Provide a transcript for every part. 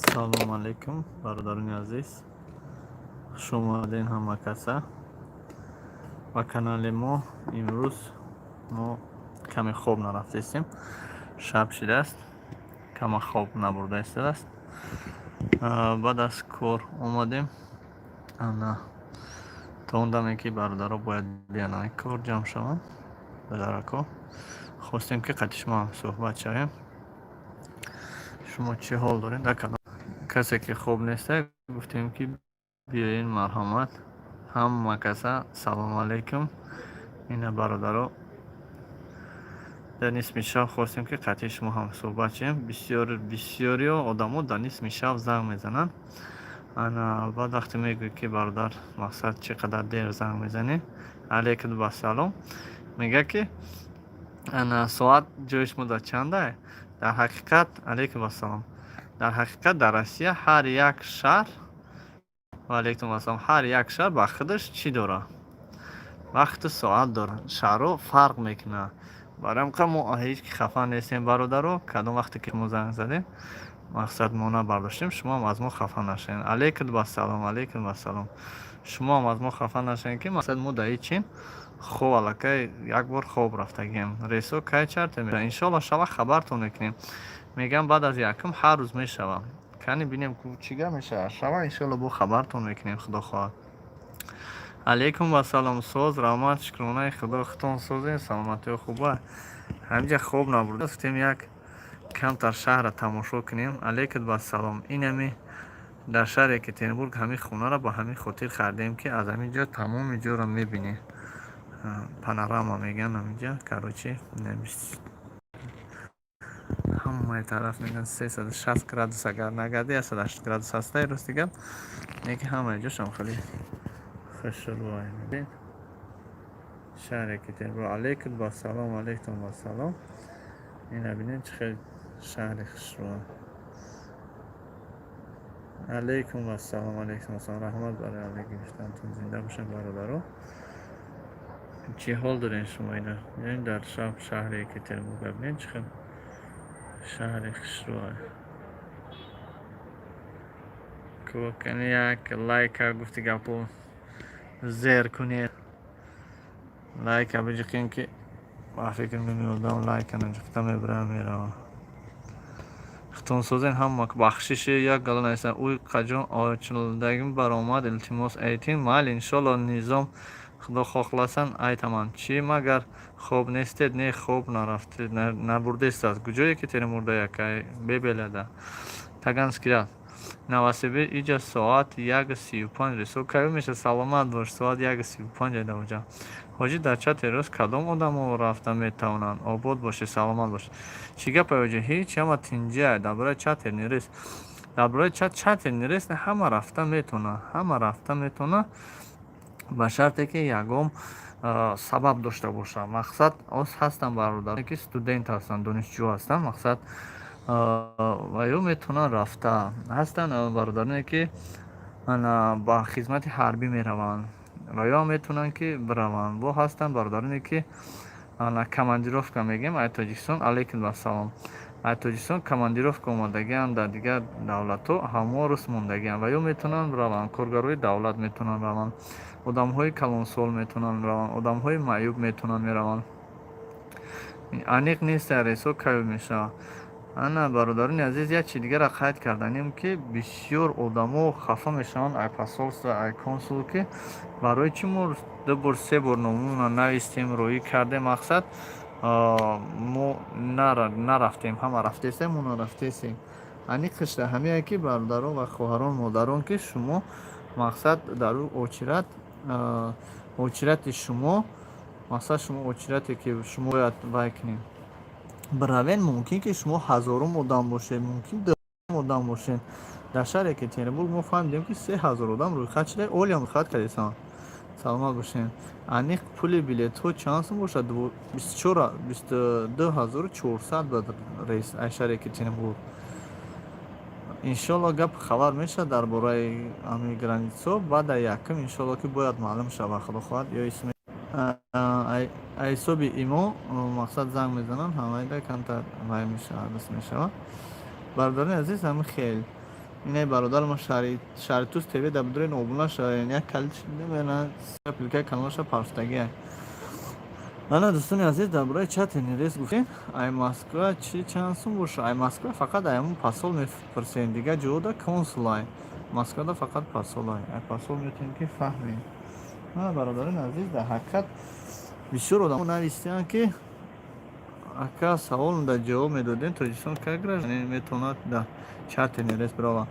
Салому алейкум, бародарони азиз, хуш омадем ҳама каса ба канали мо. Имрӯз мо каме хоб нарафтаистем, шаб шидааст, кама хоб набурда истодааст. Баъд аз кор омадем, ана то он даме ки бародаро бояд биянанд, кор ҷамъ шаванд, бародарако, хостем, ки қати шумо ҳам суҳбат шавем. Шумо чӣ ҳол доред? Дар кадом касе ки хоб неста, гуфтем, ки биёен, марҳамат, ҳама каса салому алейкум. Ина, бародаро, дар нисми шаб хостем, ки қатъи шумо ҳам суҳбат шавем. Бисёриё одамо дар нисми шаб занг мезананд. Ана баъд вақте мегӯӣ, ки бародар, мақсад, чӣ қадар дер занг мезанӣ, алейкум вассалом, мегӯяд, ки ана соат ҷои шумо дар чанда? Дар ҳақиқат, алейкум вассалом, дар ҳақиқат дар Россия ҳар як шаҳр, ва алейкум вассалом, ҳар як шаҳр ба худаш чӣ дорад? Вақту соат дорад. Шаҳрҳо фарқ мекунад. Барои ҳамин мо ҳеҷ ки хафа нестем, бародаро. Кадом вақте ки мо занг задем, мақсад, мо набардоштем, шумоам аз мо хафа нашавед. Алейкум вассалом, алейкум вассалом. Шумоам аз мо хафа нашавед, ки мақсад, мо дар чин хоб аллакай як бор хоб рафтагием. Рейсҳо кай чарта? Иншоалло, шава хабартон мекунем. Мегӯям, баъд аз якум ҳар рӯз мешавад. Кани бинем, чӣ гап мешавад. Шава, иншоалло, бо хабартон мекунем, худо хоҳад. Алейкум вассалом, соз, раҳмат, шукронаи Худо, худтон созем, саломатиҳо хуба. Ҳаминҷа хоб набурда, гуфтем, як камтар шаҳрра тамошо кунем. Алейкум вассалом. Инами дар шаҳри Екатеринбург ҳамин хонаро ба ҳамин хотир харидем, ки аз ҳамин ҷо тамоми ҷоро мебинӣ. Панорама мегӯянд ҳаминҷа, короче, ҳамаи тараф мегӯянд, 360 градус агар нагарди, 180 градус ҳастай. Рости гап, лекин ҳамаи ҷошам хеле хушрӯай. Шаҳри Екатеринбург. Алейкум вассалом, алейкум вассалом. Ина бинед, чӣ хел шаҳри хушрӯа. Алейкум вассалом, алейкум вассалом, раҳмат барои алейк гирифтантон, зинда бошед, бародаро. Чӣ ҳол дорем шумо? Ина бинед, дар шаб шаҳри Екатеринбург, бинед, чӣ хел шаҳри хушрӯа. Кани як лайка, гуфти гапо, зер кунед, лайка биҷиқем, ки ба фикр мемеодам, лайка наҷиқта мебарам, меравам. Хутунсозен, ҳама бахшиши як гала нависанд. Уй қаҷон очилдагим баромад, илтимос, айтин. Майли, иншолло, низом, худо хохласан, айтаман. Чӣ, магар хоб нестед? Не, хоб нарафтед, набурдестааст. Куҷо Екатеринбургда якай бебелада Таганский рафт. Новосибир иҷа соат 1:35. Рисо кайо меша? Саломат бош. Соат 1:35 айда. Ҳоҷӣ, дар чати рӯз кадом одамо рафта метавонанд? Обод бошед, саломат бошед. Чӣ гапа, ҳоҷӣ? Ҳеҷ, ҳама тинҷиа. Дар бораи чате нерест, дар бораи чат, чате нерест, ҳама рафта метавонад, ҳама рафта метавонад, ба шарте ки ягон сабаб дошта бошад. Мақсад, оз ҳастанд бародаре, ки студент ҳастанд, донишҷӯ ҳастанд, мақсад, ва ё метавонанд рафта. Ҳастанд бародароне, ки ба хизмати ҳарбӣ мераванд, ва ё метавонанд, ки бираванд. Бо ҳастанд бародароне, ки командировка мегӯем, ай Тоҷикистон, алейкум вассалом, ай Тоҷикистон командировка омадагианд дар дигар давлатҳо, ҳамо рӯз мондагианд, ва ё метавонанд раванд. Коргарои давлат метавонанд раванд, одамҳои калонсол метавонанд раванд, одамҳои маъюб метавонанд мераванд. Аниқ нест, рейсҳо кайо мешавад. Ана, бародарони азиз, як чи дигарро қайд карданем, ки бисёр одамо хафа мешаванд ай посольство, ай консул, ки барои чӣ мо ду бор, се бор номамонро навистем, роӣ кардем, мақсад, мо нарафтем, ҳама рафтесем, мо нарафтесем. Аниқаш ҳамие, ки бародарон ва хоҳарон, модарон, ки шумо, мақсад, дар ӯ очередь, очереди шумо, мақсад, шумо очереде, ки шумо бояд вай кунед, биравен, мумкин, ки шумо ҳазорум одам бошед, мумкин, дуюм одам бошед. Дар шаҳри Екатеринбург мо фаҳмидем, ки 3000 одам рӯйхат шуда, олиам рӯйхат кардесам. Саломат бошед. Аниқ пули билетҳо чанд сум бошад? 22 400 бад рейс ай шаҳри Екатеринбург. Иншолло, гап хабар мешавад дар бораи ҳамин границаҳо. Баъд ай якум, иншолло, ки бояд маълум шавад, худо хоҳад, ё исми ҳисоби имо, мақсад, занг мезананд, ҳамаида камтар вай мешавад, рас мешавад. Бародарони азиз, ҳамин хел. Инаи бародар мо, Шаҳритуз ТВ да бидурен, обуна шавен, як калид шидемена, ссылкаи каналаша парфтагия. Ана, дӯстони азиз, дар бораи чартерный рейс гуфтем. Ай Москва чи чанд сум боша? Ай Москва фақат ай ҳамун посол мепурсем, дигар ҷода консулай. Москвада фақат посолай, ай посол метавонем ки фаҳмем. Ана, бародарони азиз, дар ҳақиқат бисёр одамо навистианд, ки ака, савол дар ҷавоб медодем: Тоҷикистон кай гражданин метавонад дар чартерный рейс бирава?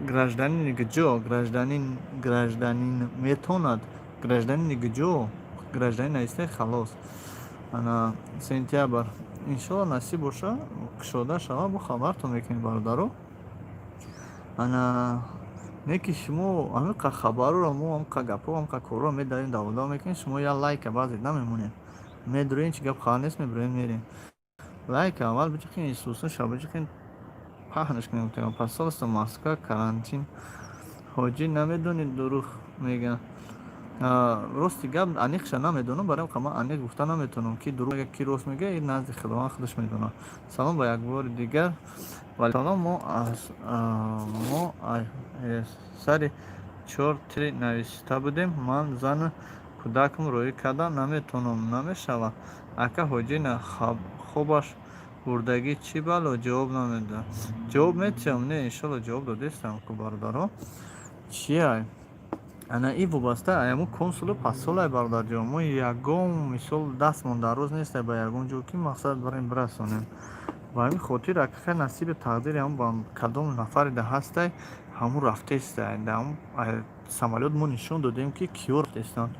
Гражданини куҷо? Гражданин метавонад, гражданини куҷо? Гражданин нависте, халос. Ана, сентябр, иншолло, насиб боша, кушода шава, бо хабартон мекунем, бародаро. Ана, не ки шумо ҳамиқа хабарро, мо ҳамқа гапҳо, ҳамқа корро медарем, даводаво мекунем, шумо як лайка баъзе намемонем. Медурем, чи гап хабар нест, мебурем, мерем. Лайка аввал биҷиқин, исусон биҷиқин, паҳнаш кунем. Посольство Москва карантин, ҳоҷӣ, намедонед, дурӯғ мегӯянд. Рости гап, аниқша намедонам, барои ман аниқ гуфта наметавонам, ки дурӯғ мега, ки рост мега, ин назди Худованд, худаш медонад. Салом ба якбори дигар. Салом. Мо сари чор тири нависта будем. Ман зану кӯдакам роӣ карда наметавонам, намешавад. Ака ҳоҷӣ, хобаш бурдагӣ, чӣ бало ҷавоб намедиҳад? Ҷавоб метиҳам, не, иншолло, ҷавоб додестам ку, бародаро. Чия? Ана, ин вобаста аямо консулу посолай, бародарҷон. Мо ягон мисол дастмон дароз нестай ба ягон ҷо, ки мақсад барем, бирасонем. Ба ҳамин хотир акака, насиби тақдири ҳам ба кадом нафаре да ҳастай, ҳамун рафтестай. Самолёт мо нишон додем, ки киё рафтестанд.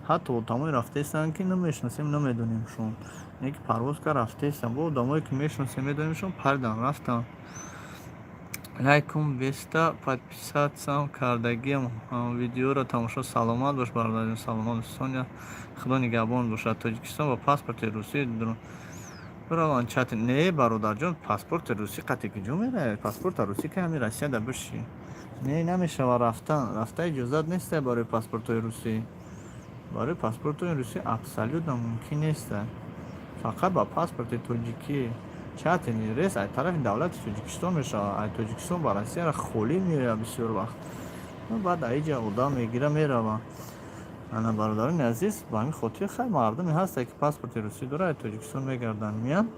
Ҳатто одамое рафтестанд, ки намешиносем, намедонимшон, не ки парвоз кар рафтестанд. Бо одамое ки мешиносем, медонимшон, паридан рафтанд. Лайкум беста, подписаться кардагиам, видеоро тамошо. Саломат бош, бародарҷон, саломат. Соня, Худо нигаҳбон бошад. Тоҷикистон ба паспорти русӣ бираванд чати? Не, бародарҷон, паспорти русӣ қати куҷо меравед? Паспорта русӣ ки ҳамин Россияда биши. Не, намешава рафтан, рафта иҷозат нестай барои паспортҳои русӣ. Барои паспортҳои русӣ абсолютно мумкин нестай, фақат ба паспорти тоҷикӣ. Чартерный рейс аз тарафи давлати Тоҷикистон мешавад. Аз Тоҷикистон ба Россияра холӣ меояд бисёр вақт, баъд аиҷа одам мегира, мерава. Ана, бародарони азиз, ба ҳамин хотир хай мардуме ҳастае, ки паспорти русӣ дорад, аз Тоҷикистон мегарданд, меянд,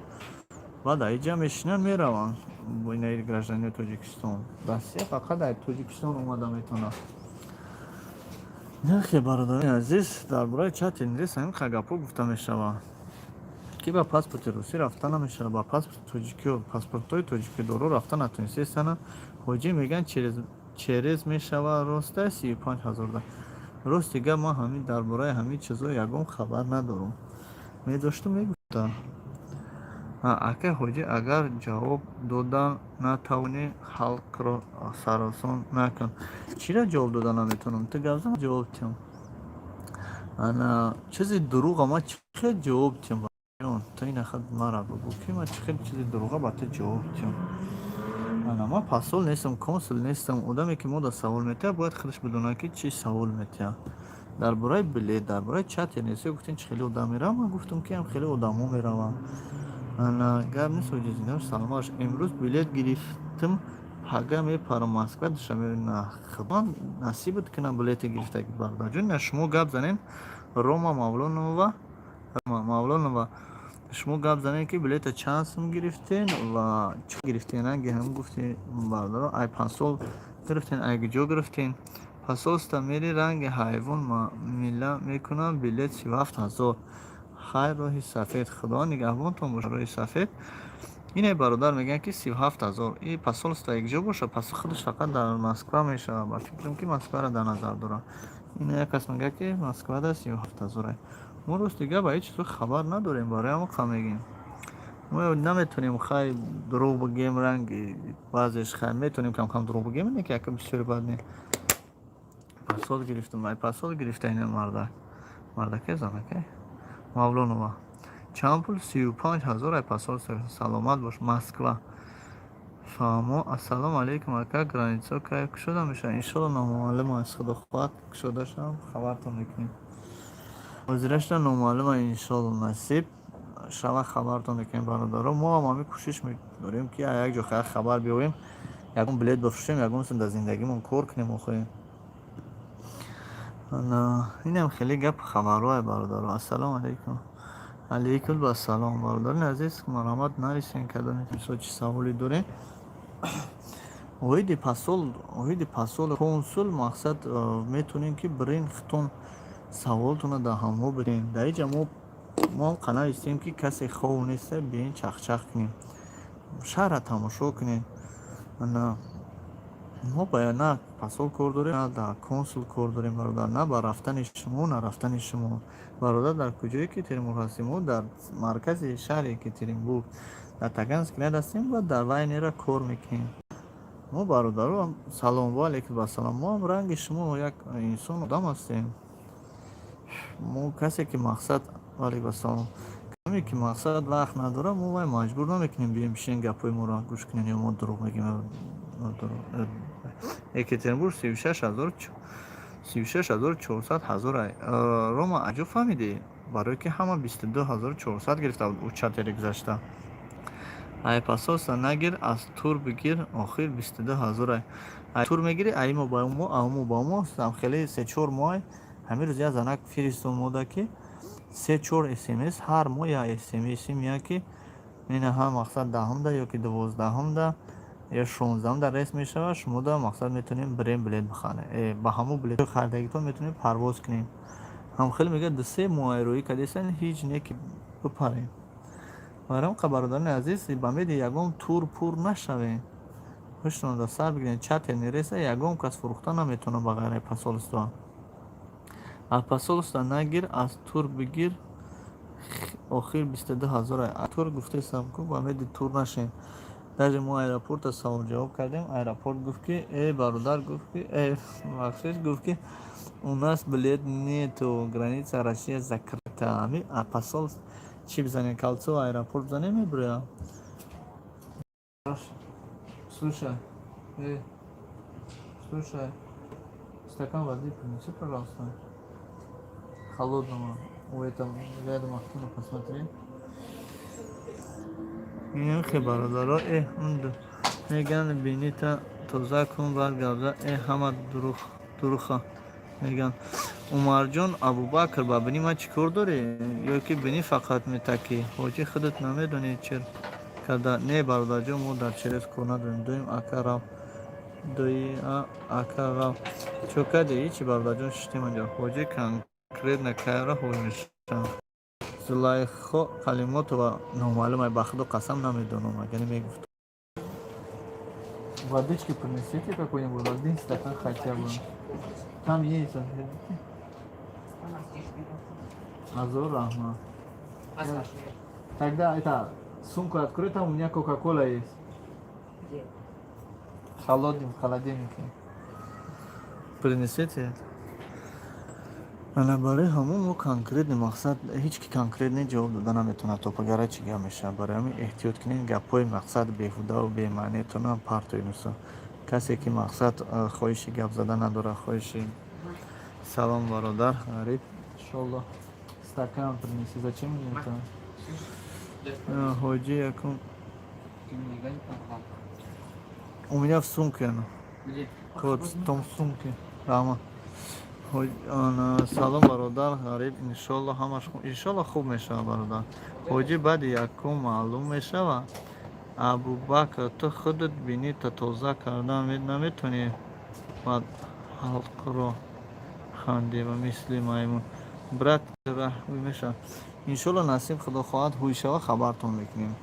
баъд аиҷа мешинанд, мераванд. Инаи гражданини Тоҷикистон Россия фақат аз Тоҷикистон омада метавонад. Нахе, бародарони азиз, дар бораи чартерный рейс ҳамин гапҳо гуфта мешавад, ки ба паспорти русӣ рафта намешавад, ба паспорти тоҷикиё, паспортҳои тоҷикидоро рафта натонистестана. Ҳоҷӣ, мегӯянд, через мешавад, роста 35 000 да? Рости гап, ман ҳамин дар бораи ҳамин чизҳо ягон хабар надорам. Медоштум, мегуфтам. Акай ҳоҷӣ, агар ҷавоб додан натавонӣ, халқро саросон накун. Чира ҷавоб дода наметавонам? Ту гап зан, ҷавоб диҳам. Ана, чизи дурӯға ман чӣ хел ҷавоб диҳам? Ту ина мара бигӯ, ки ман чӣ хел чизи дурӯға ба ту ҷавоб диҳам? Ана, ман посол нестам, консул нестам. Одаме, ки мо да савол метиҳад, бояд худаш бидонад, ки чӣ савол метиҳад. Дар бораи билет, дар бораи чартерный рейс гуфтем, чӣ хеле одам мераванд, ман гуфтам, ки ҳам хеле одамо мераванд. Ана, гап нест. Ҳоҷи, саломат бош. Имрӯз билет гирифтам, пага мепарам Москва, Душанбе. На, Худо насибат кунад, билете гирифтагӣ, бародарҷон. На, шумо гап занед, Рома Мавлонова, Мавлонова, шумо гап занед, ки билета чанд сум гирифтен ва чӣ гирифтен. Ранги ҳам гуфти, бародаро, ай посол гирифтен, ай куҷо гирифтен? Посольство мери, ранги ҳайвон муомила мекунанд. Билет 37 000. Хайр, роҳи сафед, Худо нигаҳбонтон бошад, роҳи сафед. Ине бародар мегӯянд, ки 37 000. И посольство якҷо бошад, пас худаш фақат дар Москва мешавад. Ба фикрам, ки Москваро дар назар дорад. Ин як кас мегӯяд, ки Москвада 37 000. Мо, рости гап, ба ҳеҷ чизо хабар надорем, барои ҳамон қа мегӯем. Мо наметавонем, хай, дурӯғ бигӯем. Ранги баъзеш, хай, метавонем камкам дурӯғ бигӯем, не ки яка бисёри бад не. Посол гирифтам, ай посол гирифта ина мардак, мардаке, занаке Мавлонова. Чанд пул? 35 000 ай посол. Саломат бош. Москва фаҳмо. Ассалому алайкум, ака, граница кай кушода мешавад? Иншолло, номаълум аст. Худо хоҳад, кушода шавам, хабартон мекунем. Ҳозирашда номаълума. Иншолло, насиб шава, хабартон мекунем, бародаро. Мо ҳам ҳамин кӯшиш медорем, ки як ҷо хабар биёвем. Ягон билет бифурӯшем, ягон сум дар зиндагимон кор кунем. Охӯем, инам хеле гапу хабарҳое, бародаро. Ассалому алайкум. Алейкум ассалом, бародарони азиз, марҳамат, нависен, кадоме мисол чӣ саволе дорем оиди посол, оиди посол, консул. Мақсад, метавонем, ки бирен, худтон саволтонро дар ҳамҳо бидем. Дар инҷа мо навистем, ки касе хов неста, биен, чахчах кунем, шаҳрра тамошо кунем. Мо ба на посол кор дорем, на дар консул кор дорем, бародар, на ба рафтани шумо, на рафтани шумо. Бародар, дар куҷои Екатеринбург ҳастем? Мо дар маркази шаҳри Екатеринбург, дар Таганский ряд ҳастем ва дар лайнера кор мекунем мо. Бародаро, салом, ва алейкум ассалом. Мо ҳам ранги шумо як инсон, одам ҳастем. Мо касе ки мақсад, ваалейкум ассалом, каме ки мақсад вақт надорад, мо вай маҷбур намекунем, бием, бишинем, гапҳои моро гӯш кунем ё мо дурӯғ мегӯем. Екатеринбург 36 000, 36 400 ҳазор. Рома, аҷо фаҳмидӣ? Барое ки ҳама 22 400 гирифта буд ӯ чатери гузашта. Ай посольства нагир, аз тур бигир, охир 22 ҳазор. Ай тур мегирӣ, ай мо ба мо, ай мо ба мо там хеле се-чор моҳ. Ҳамин рӯз як занак фиристомода, ки се-чор смс, ҳар моҳ як смс меяд, ки ина ҳам мақсад 10-умда ё ки 12-умда ё 16-умда рейс мешавад, шумо да мақсад метавонем бирем, билет бихарем, ба ҳамон билет харидагитон метавонем парвоз кунем. Ҳам хеле мегӯяд, ду-се моҳ рӯӣ кардесан, ҳеҷ не ки бипарем. Барои ҳам, бародарони азиз, ба меди ягон тур пур нашавем, ҳуштон дар сар бигирем: чартерный рейса ягон кас фурӯхта наметавонад ба ғайри посольства. Аз посольства нагир, аз тур бигир, охир 22 ҳазор. Тур гуфтесам ку, ба меди тур нашем. Даже мо аэропорта саволҷавоб кардем, аэропорт гуфт, ки э, бародар, гуфт, ки э, бахшиш, гуфт, ки у нас билет нету, граница Россия закрыта. Ами посол чӣ бизанем, Кольцово аэропорт бизанем, мебироям. Слушай, э, слушай, стакан воды принеси, пожалуйста, холодного, у этом рядом окна посмотри. Инхе, бародаро, э, меган, бинита тоза кун, баъд гап. Э, ҳама дуруха меган. Умарҷон Абубакр, ба бини ман чӣ кор дорӣ? Ё ки бини фақат метакӣ? Ҳоҷӣ, худат намедонӣ чер карда? Не, бародарҷон, мо дар через кор надорем. Доим ака рав, дои ака рав. Чо кардӣ? Ҳичи, бародарҷон, шиштем анҷо. Ҳоҷӣ, конкретно кайра ҳой мешавам? Зулайхо Калимотова номаълум, ба худо қасам, намедонам, агар мегуфт. Водички принесите какой-нибудь, один стакан хотя бы. Там есть. Азор раҳма. Тогда это, сумку открой, там у меня Кока-Кола есть. Где? Холодный, в холодильнике. Принесите. Ана, барои ҳамон мо конкретный мақсад, ҳеҷ ки конкретный ҷавоб дода наметавонад, то пагара чӣ гап мешавад. Барои ҳамин эҳтиёт кунед, гапҳои мақсад беҳудаву бемаъниятонам партоед. Мисол, касе ки мақсад хоҳиши гап зада надорад, хоҳиши. Салом, бародар Ғариб, иншолло. Стакан принеси, зачем мне это? Ҳоҷӣ, якум. Ты мне не помогал. У меня в сумке оно. Где? Вот в том сумке. Рама. Салом, бародар Ғариб, иншолло ҳамаш, иншолло хуб мешавад, бародар. Ҳоҷӣ, баъди якум маълум мешавад. Абубакр, ту худат бинита тоза карда наметавонӣ, баъд ҳалқро хандӣ ва мисли маймун. Брат, ҳуй мешавад, иншолло, насиб, худо хоҳад, ҳуй шава, хабартон мекунем.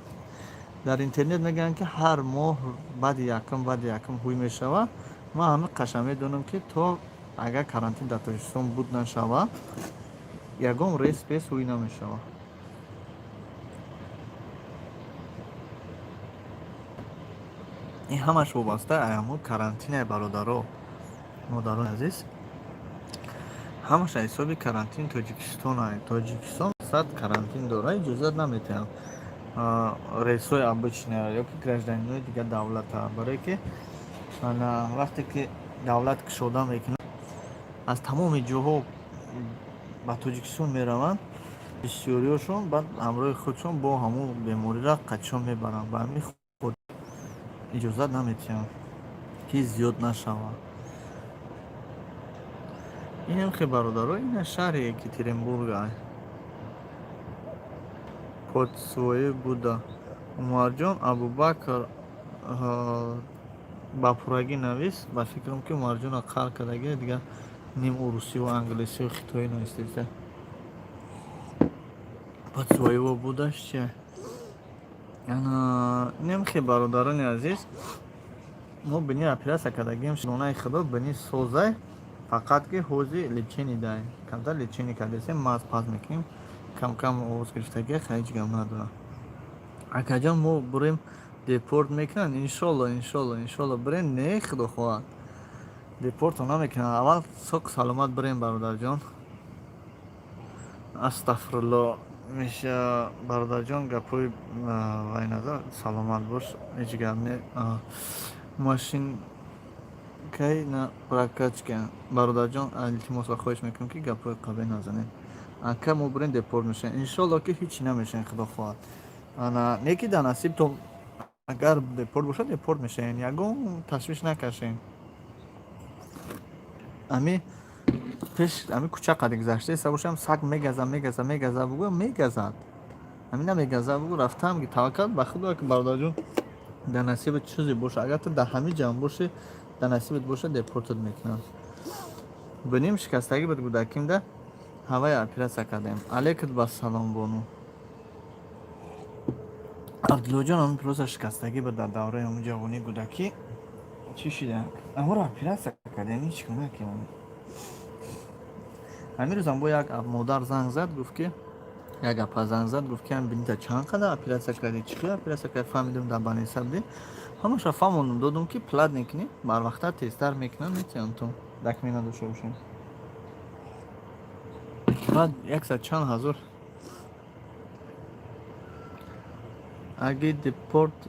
Дар интернет мегӯянд, ки ҳар моҳ баъди якум ҳуй мешавад. Ман ҳамин қаша медонам, ки то агар карантин дар Тоҷикистон буд нашавад, ягон рейс пес ҳуй намешавад. Ин ҳамаш вобаста ҳамун карантине, бародаро, модарони азиз, ҳамаш аз ҳисоби карантини Тоҷикистон. Тоҷикистон сад карантин дора, иҷозат наметиҳам рейсҳои обычные ё ки гражданинои дигар давлата, барое ки вақте ки давлат кушода мекунад, аз тамоми ҷоҳо ба Тоҷикистон мераванд бисёриҳошон, баъд ҳамроҳи худшон бо ҳамун бемориро қачон мебаранд. Ба ҳамин худ иҷозат наметиҳанд. Ки зиёд нашавад. Инам хе, бародаро, ина шаҳри Екатеринбург ай. Под своей буда. Умарҷон Абубакр ба пуррагӣ навис. Ба фикрам, ки Умарҷона қар кардаги, дигар ним урусиву англисиву хитоӣ навистеста. Под своего будаш чи? Немхе, бародарони азиз, мо бини оператсия кардагим, шукронаи Худо, бини созай, фақат ки ҳози лечение дай. Камтар лечение кардесем, маз паз мекунем, кам-кам овоз гирифтагия, ҳеҷ гап надорам. Акаҷон, мо бурем, депорт мекунанд? Иншолло, иншолло, иншолло, бирем. Не, Худо хоҳад, депорто намекунанд. Аввал соқ саломат бирем, бародарҷон. Астағфирулло меша, бародарҷон, гапҳои вай назар, саломат бош, ҳеҷ гап не. Машинкай на прокачка. Бародарҷон, илтимос ва хоҳиш мекунам, ки гапҳои қабеҳ назанед. Ака, мо бурем, депорт мешавем? Иншолло, ки ҳечи намешавем, Худо хоҳад. Ана не ки дар насибтон агар депорт бошад, депорт мешавем, ягон ташвиш накашем. Ами пеш ами кӯча қади гузаштаеста бошам, саг мегаза, мегаза, мегаза, бугӯ, мегазад. Ами намегаза, бугӯ, рафтам, ки таваккал ба Худо, ки, бародарҷон, дар насибат чизе боша. Агар ту дар ҳамин ҷамъ бошӣ, дар насибат боша, депортат мекунанд. Биним шикастагӣ буд гудакимда, ҳавай оператсия кардем. Алейкум басалом, бону Абдуллоҷон. Ҳамин просто шикастагӣ буд дар давраи ҳамун ҷавонии гудакӣ. Чӣ шида, аморо оператсия кардем, ҳеҷ кӯмаке. Ҳамин рӯзам бо як модар занг зад, гуфт, ки як апа занг зад, гуфт, ки ҳам бинита чанд қадар оператсия кардӣ, чӣ хел оператсия кардӣ? Фаҳмидем, дар больница будӣ. Ҳамаша фаҳмондум, додум, ки платный кунӣ, барвақттар, тезтар мекунанд, метиҳанд, ту документ надошта бошем. Баъд яксад чанд ҳазор. Аги депорт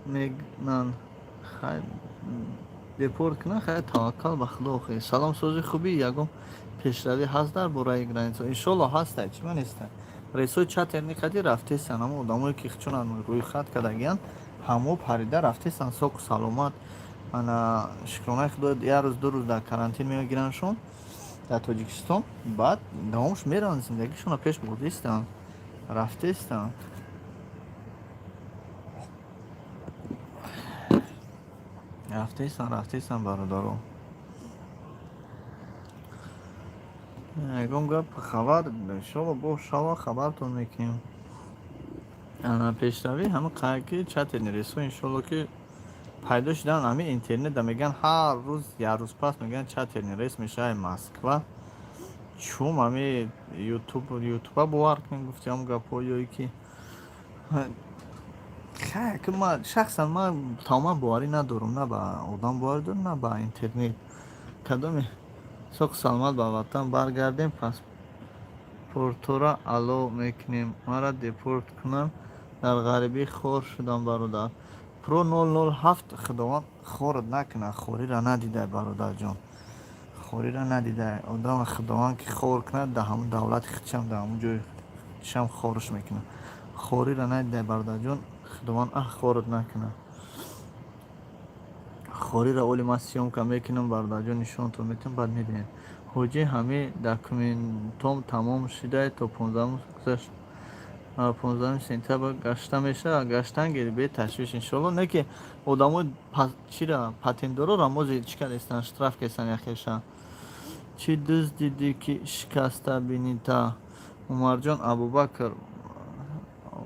мекунанд, хай, депорт кунанд, хай, таваккал ба Худо. Охи, салом, сози, хубӣ? Ягон пешравӣ ҳаст дар бораи граница? Иншолло, ҳастай, чӣ ма нестай. Рейсҳои чартерный қади рафтесанд, ҳамо одамое ки чунан рӯйхат кардагиянд, ҳамо парида рафтесанд соқу саломат. Ана, шукронаи Худо, як рӯз, 2 рӯз дар карантин мегирандшон дар Тоҷикистон, баъд давомш мераванд, зиндагишонро пеш бурдистанд, рафтестанд, рафтестанд, рафтестанд, бародаро. Ягон гап, хабар, иншолло, бо шава хабартон мекунем. Ана, пешравӣ ҳама ки чартерный рейсҳо, иншолло, ки пайдо шудан. Ҳамин интернетда мегӯянд, ҳар рӯз, як рӯз пас мегӯянд, чартерный рейс мешавад Москва. Чум ҳами ютуб, ютуба бовар кунем, гуфти ҳам гапҳо ё ки ки ман шахсан ман тамоман боварӣ надорам, на ба одам боварӣ дорам, на ба интернет. Кадоме соқу саломат ба ватан баргардем, паспортора ало мекунем. Маро депорт кунанд, дар ғарибӣ хор шудам, бародар. Про 007, Худованд хорат накунад, хориро надидай, бародарҷон, хориро надидай. Одама Худованд ки хор кунад, дар ҳамун давлати худшам, дар ҳамун ҷои худшам хорш мекунад. Хориро надидай, бародарҷон, Худованд аҳ хорат накунад. Хориро оли ман съёмка мекунам, бародарҷон, нишонтон метиҳам, баъд мебинед. Ҳоҷӣ, ҳамаи документом тамом шидай, то 15-ум гузашт, 15 сентябр гашта мешавад? Гаштан гири, беташвиш, иншолло. Не ки одамои чира патентдоро рамози чӣ кардестанд, штраф кестанд яхеша. Чӣ дуздидӣ, ки шикаста бинита, Умарҷон Абубакр?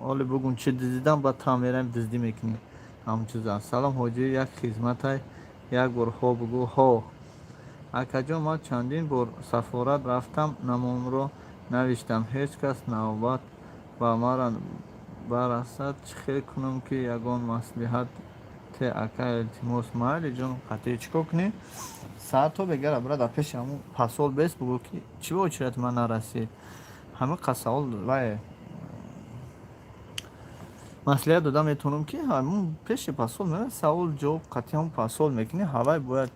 Оле бугун, чӣ дуздидам, баъд та мераем, дуздӣ мекунем ҳамон чиза. Салом, ҳоҷӣ, як хизматай, як бор ҳо бугӯ. Ҳо, акаҷон, ман чандин бор сафорат рафтам, номамро навиштам, ҳеҷ кас навбат ба мара барасад. Чӣ хел кунам, ки ягон маслиҳат те, ака, илтимос. Майли, ҷон, қатъӣ чӣ кор кунӣ? Саат то бегара бира, дар пеши ҳамун посол бес, бугӯ, ки чӣ ба очереди ман нарасид. Ҳамин қад савол вай маслиҳат дода метавонам, ки ҳамун пеши посол мера, савол ҷавоб қатъи ҳамун посол мекунӣ, ҳавай бояд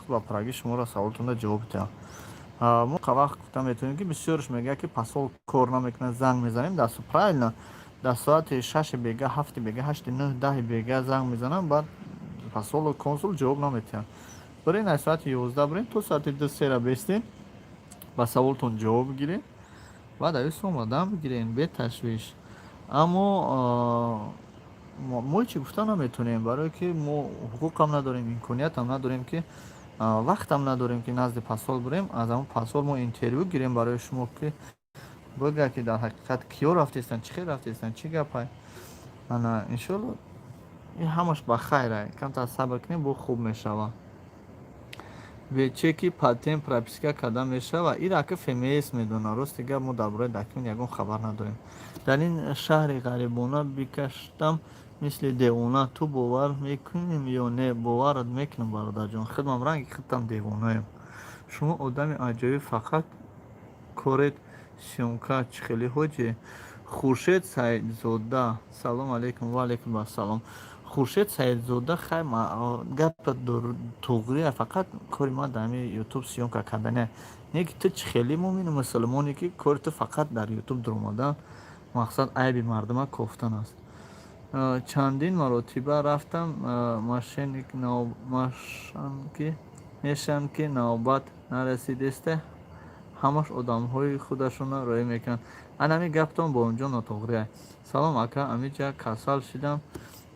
ба праги шуморо саволтонда ҷавоб диҳад. Мо вақт гуфта метавонем, ки бисёрш мегӯяд, ки посол кор намекунад, занг мезанем, дар правильно, дар соати 6-и бега, 7-и бега, 8-и, 9, 10-и бега занг мезанам, баъд Посол, консул ҷавоб наметиҳанд. Бирен, аз соати 11 бирен, то соати 2, сера бестен, ба саволтон ҷавоб бигирен, баъд авис омадан бигирен беташвиш. Аммо мо чӣ гуфта наметонем, барое ки мо ҳуқуқам надорем, имкониятам надорем, ки вақтам надорем, ки назди посол бирем, аз ҳамон посол мо интервю гирем барои шумо, ки бигӯяд, ки дар ҳақиқат киё рафтестанд, чӣ хел рафтестанд, чӣ гапай. Ана, иншоалло, ин ҳамаш ба хайр. Камтар сабр кунем, бо хуб мешавад. Бе чеки патент прописка карда мешава? Ира ака ФМС медонад. Рости гап, мо дар бораи документ ягон хабар надорем. Дар ин шаҳри ғарибона бикаштам мисли девона, ту бовар мекунем ё не? Боварат мекунам, бародарҷон, худмам ранги худтам девонаем. Шумо одами аҷоиб, фақат корет съёмка. Чӣ хеле, ҳоҷи Хуршед Саидзода? Салом алейкум. Ва алейкум ассалом, Хуршед Саидзода. Хай, гапа туғрия, фақат кори ман дар ҳами Ютуб съёмка кардане. Не ки ту чӣ хеле муъмину мусулмоне, ки кори ту фақат дар Ютуб дуромадан, мақсад айби мардума кофтан аст. Чандин маротиба рафтам, мошенник мешанд, ки навбат нарасидеста, ҳамаш одамҳои худашонро роҳӣ мекунанд. Анами гаптон бо онҷо нотуғрия. Салом, ака, амиҷа касал шидам,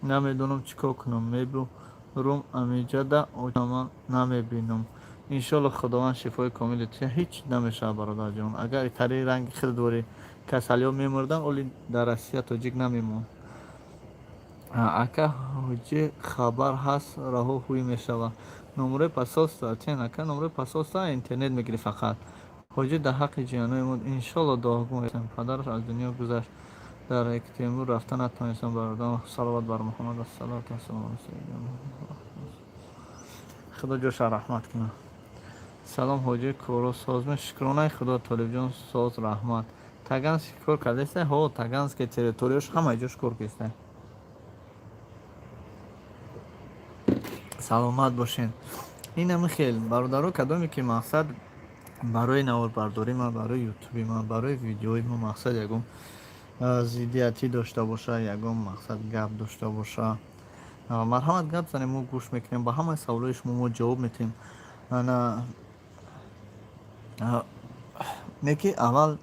намедонам чӣ кор кунам, мебурум амиҷада, очама намебинам. Иншоалло, Худованд шифои комили тия. Ҳеҷ намешавад, бародарҷон. Агар тариқи ранги хел дорӣ, касалиҳо мемурданд, оли дар Россия тоҷик намемонд. Ака ҳоҷӣ, хабар ҳаст, раҳо ҳуй мешавад? Номерои посольства тен, ака, номерои посольства интернет мегирӣ фақат. Ҳоҷӣ, дар ҳаққи ҷиёнои мо иншоалло дуогӯ ҳастем. Падараш аз дунё гузашт, дар Екатеринбург рафта натавонистам. Бародарам, салавот бар Муҳаммад. Ассалоту вассалому ала саййидина. Худо ҷоша раҳмат кунад. Салом, ҳоҷӣ, коро созме? Шукронаи Худо, Толибҷон, соз, раҳмат. Таганский кор кардеста? Ҳо, Таганский территорияш ҳамаи ҷош кор кеста. Саломат бошед. Инами хел, бародаро, кадоме ки мақсад барои наворбардорӣ ман, барои Ютуби ман, барои видеои мо мақсад ягон зиддиятӣ дошта боша, ягон мақсад гап дошта боша, марҳамат, гап занем, мо гӯш мекунем, ба ҳамаи саволҳои шумо мо ҷавоб метиҳем. Ана, не ки аввал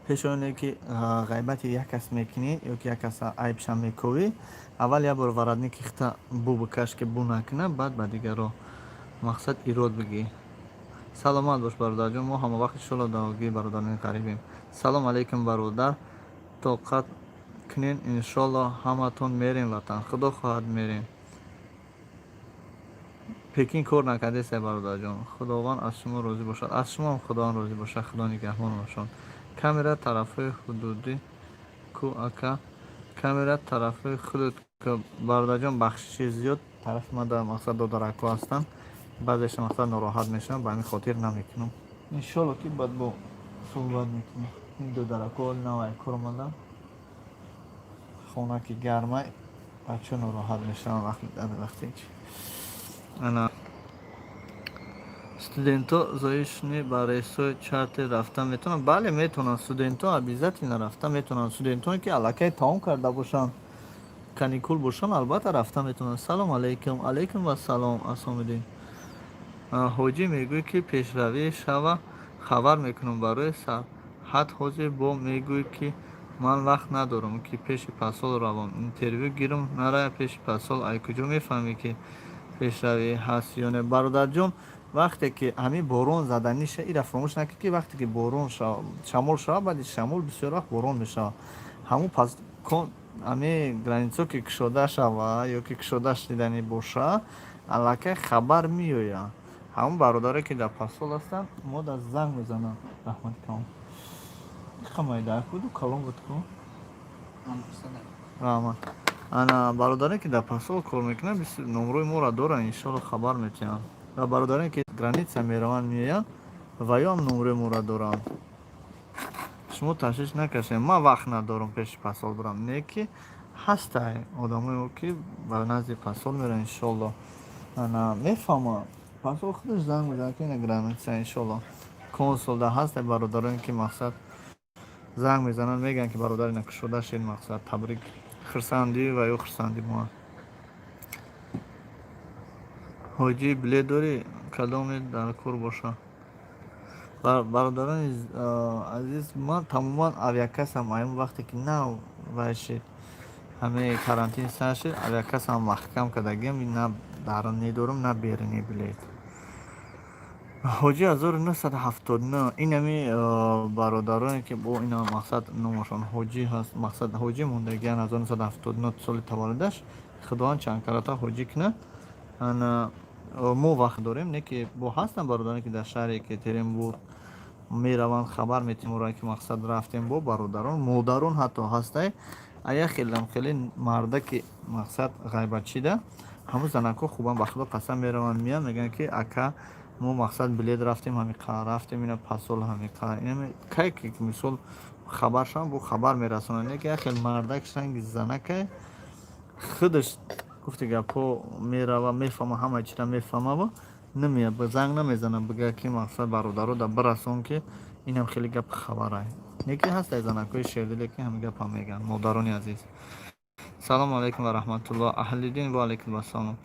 пеш оне ки ғайбати як кас мекунӣ ё ки як каса айбша мековӣ, аввал як бор воротники хита бу бикаш, ки бу накуна, баъд ба дигаро мақсад ирод бигӣ. Саломат бош, бародарҷон, мо ҳама вақт иншоалло дуогӯи бародарони ғарибем. Салом алейкум, бародар, тоқат кунен, иншоалло ҳаматон мерем ватан. Худо хоҳад, мерем. Пекин кор накардеста, бародарҷон. Худованд аз шумо розӣ бошад. Аз шумоам Худованд розӣ бошад, Худо нигаҳбон бошад. Камера тарафҳои ҳудудӣ ку, ака? Камера тарафҳои худут ку, бародарҷон. Бахшиши зиёд, тарафи ман дар мақсад додаракҳо ҳастанд, баъзеша мақсад нороҳат мешаванд, ба ҳамин хотир намекунам. Иншоалло, ки баъд бо суҳбат мекунем. Ин додаракҳо навай кор омаданд, хона ки гармай, бачаҳо нороҳат мешаванд вақте. Ана, студентҳо заочный ба рейсҳои чартер рафта метавонанд? Бале, метавонанд, студентҳо обязательно рафта метавонанд. Студентҳое ки аллакай тамом карда бошанд, каникул бошанд, албатта, рафта метавонанд. Салом алейкум. Алейкум вассалом, Асомиддин. Ҳоҷӣ, мегӯӣ, ки пешравӣ шава, хабар мекунам барои сарҳад. Ҳозир бо мегӯӣ, ки ман вақт надорам, ки пеши посол равам, интервю гирам. Нарая пеши посол, ай куҷо мефаҳмӣ, ки пешравӣ ҳаст ё не? Бародарҷон, вақте ки ҳамин борон заданиша, ира фаромӯш накунед, ки вақте ки борон шамол шавад, баъди шамол бисёр вақт борон мешавад. Ҳамун ҳамин границао ки кушода шава ё ки кушода шиданӣ боша, аллакай хабар меояд. Ҳамун бародаре ки дар посол ҳастанд, мо дар занг мезананд. Раҳмати калон. Иқамайдаак буду, калон буд ку. Раҳмат. Ана, бародаре ки дар посол кор мекунанд, номрои моро доранд, иншоалло, хабар метиҳанд. Ва бародаре ки граница мераванд, меоянд, ва ё ҳам номрои моро доранд. Шумо ташвиш накашед, ман вақт надорам пеши посол бирам, не ки ҳастай одамое ки ба назди посол мераванд, иншоалло. Ана, мефаҳмам, посол худаш занг мезанад, ки ина граница, иншоалло. Консулда ҳастай бародароне ки мақсад занг мезананд, мегӯянд, ки бародар, ина кушода шед, мақсад табрик, хурсандӣ ва ё хурсандӣ мо. Ҳоҷӣ, билет дорӣ? Кадоме дар кор боша? Бародарони азиз, ман тамоман авиакассам. Аюн вақте ки нав вай шид, ҳамаи карантин сар шид, авиакассам маҳкам кардагиам, на дарунӣ дорум, на берунӣ билет. Ҳоҷӣ 1979, инами бародароне, ки бо ина мақсад номашон Ҳоҷӣ ҳаст, мақсад Ҳоҷӣ мондагиан, 1979 соли таваллудаш, Худованд чанд карата ҳоҷӣ кунад. Ана мо вақт дорем, не ки бо ҳастанд бародароне, ки дар шаҳри Екатеринбург мераванд, хабар метиморанд, ки мақсад рафтем бо бародарон, модарон ҳатто ҳастай. А як хелам хеле мардаки мақсад ғайбатчида ҳамун занакҳо хубанд, ба Худо қасам, мераванд, меянд, мегӯянд, ки ака, мо мақсад билет рафтем, ҳамиқа рафтем, ина пасол ҳамиқа. Кай ки мисол хабар шаванд, бо хабар мерасонанд. Не ки як хел мардак ранги занакай худаш гуфти гапҳо мерава, мефаҳма, ҳама чира мефаҳмава, намеяд, занг намезанад, бигӯяд, ки мақсад бародаро да бирасон, ки инам хеле гапи хабарай. Не ки ҳастай занакҳои шердиле, ки ҳамин гапа мегӯянд. Модарони азиз, салому алайкум ва раҳматуллоҳ. Аҳлиддин, ва алайкум ассалом.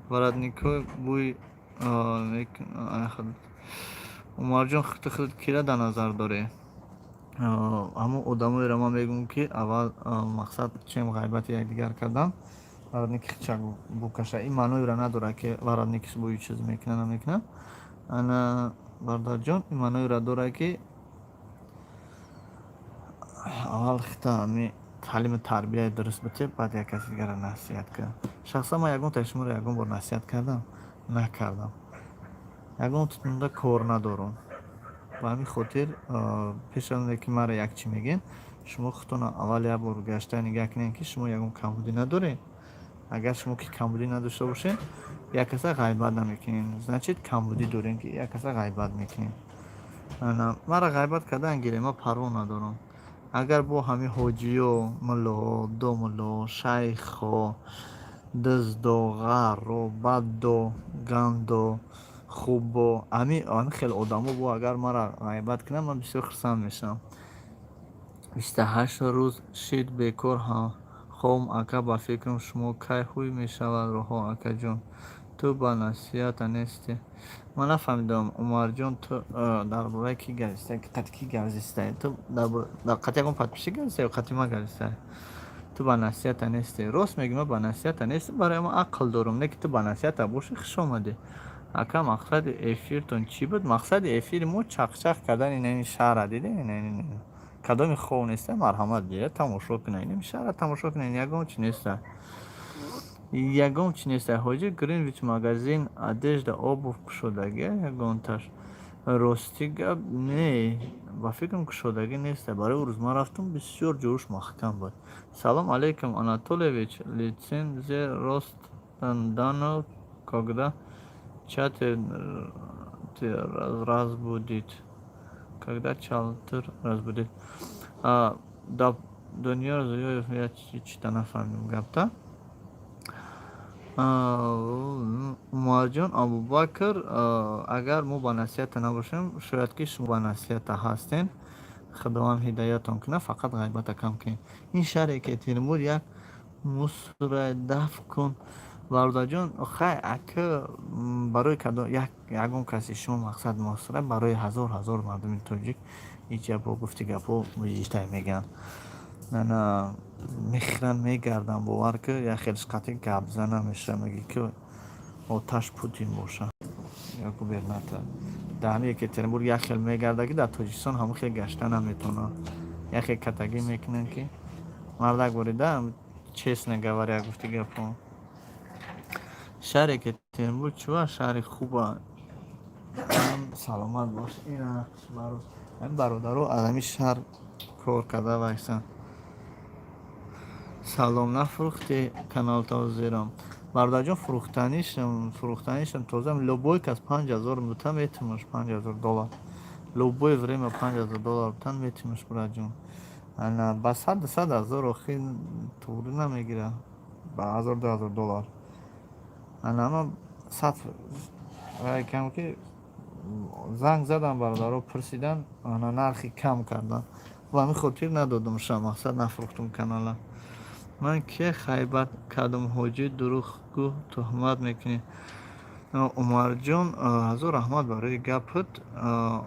Воротникҳои бӯи. Умарҷон, ту худ кира дар назар дорӣ? Ҳамон одамоеро ман мегӯям, ки аввал мақсад чем ғайбати якдигар кардан, воротники хичак букаша. Ин маъноеро надорад, ки воротникиш бӯи чиз мекунад, намекунад. Ана, бародарҷон, ин маъноеро дорад, ки аввал хита ҳами таълиму тарбияи дуруст бите, баъд як каси дигарро насиҳат кунад. Шахсан ман ягон таи шуморо ягон бор насиҳат кардам? Накардам. Ягон тутунда кор надорам. Ба ҳамин хотир, пеш аз оне ки маро як чӣ мегӯед, шумо худтонро аввал як бор гашта нигаҳ кунед, ки шумо ягон камбудӣ надоред. Агар шумо ки камбудӣ надошта бошед, як каса ғайбат намекунед. Значит, камбудӣ дорем, ки як каса ғайбат мекунем. Маро ғайбат кардан гирем, ман парво надорам. Агар бо ҳамин ҳоҷиё, муллоҳо, домуллоҳо, шайхҳо, дуздо, ғарро, баддо, гандо, хубо, ҳамин хел одамо бо агар маро ғайбат кунанд, ман бисёр хурсанд мешавам. 28 рӯз шид бекор хом, ака, ба фикрам, шумо кай ҳуй мешавад роҳҳо, акаҷон? Ту ба насиҳата нестӣ. Ман нафаҳмидам, Умарҷон, ту дар бораи кӣ гап қати кӣ гап зистаӣ? Ту қати ягон подписчик гап зистаӣ ё қати ман гап зистаӣ? Ту ба насиҳата нестӣ. Рост мегӯӣ, ман ба насиҳата нестам, барои ман ақл дорам. Не ки ту ба насиҳата бошӣ, хуш омадӣ. Ака, мақсади эфиртон чӣ буд? Мақсади эфири мо чақчақ кардани ин шаҳра. Дидем, кадоми хов неста, марҳамат, бия, тамошо кунед. Ин шаҳра тамошо кунед, ягон чи неста, ягон чи неста. Ҳоҷи, Гринвич магазин одежда, обувь кушодагия ягонташ? Рости гап, не, ба фикрам, кушодагӣ неста. Барои ӯ рӯз ман рафтам, бисёр ҷоюш маҳкам буд. Салом алейкум, Анатольевич. Лицензия рост дано, когда чатер разбудит, когда чалтыр разбудит да Дунёр Зиёев, я чита нафаҳмидам гапта. Умарҷон Абубакр, агар мо ба насиҳата набошем, шояд ки шумо ба насиҳата ҳастен. Худованд ҳидоятон кунад, фақат ғайбата кам кунед. Ин шаҳри Екатеринбург як мусора, даф кун, бародарҷон. Хай, ака, барои ягон каси шумо мақсад мусора, барои ҳазор ҳазор мардуми тоҷик иҷа бо гуфти гапҳо муҷитай мегӯянд. Ана мехӯранд, мегарданд, бовар ки як хелеш қатъи гапзан намешавад, мегӯӣ, ки оташ Путин боша ё губернатор. Дар ҳамин Екатеринбург як хел мегарда, ки дар Тоҷикистон ҳамон хел гашта наметавонад. Як хел катагӣ мекунанд, ки мардак борида, честно говоря, гуфти гапҳо. Шаҳри Екатеринбург чува шаҳри хуба. Саломат бош. Ина ҳамин бародаро аз ҳамин шаҳр кор карда вайсан. Салом, нафурӯхтӣ каналто зерам? Бародарҷон, фурӯхтанишам тоза, любой кас 5000 бута, метимаш 5000 доллар. Любое время 5000 доллар бутан, метимаш, бираҷон. Ана ба 100 100 ҳазор охи туғрӣ намегира, ба ҳазор 2000 доллар. Ана ман сад кам ки занг задам, бародаро пурсидан, ана нархи кам кардан, ба ҳамин хотир надодамша, мақсад нафурӯхтум канала. Ман ке ғайбат кардам, ҳоҷӣ? Дурӯғгӯ, туҳмат мекунӣ. Умарҷон, ҳазор раҳмат барои гапат.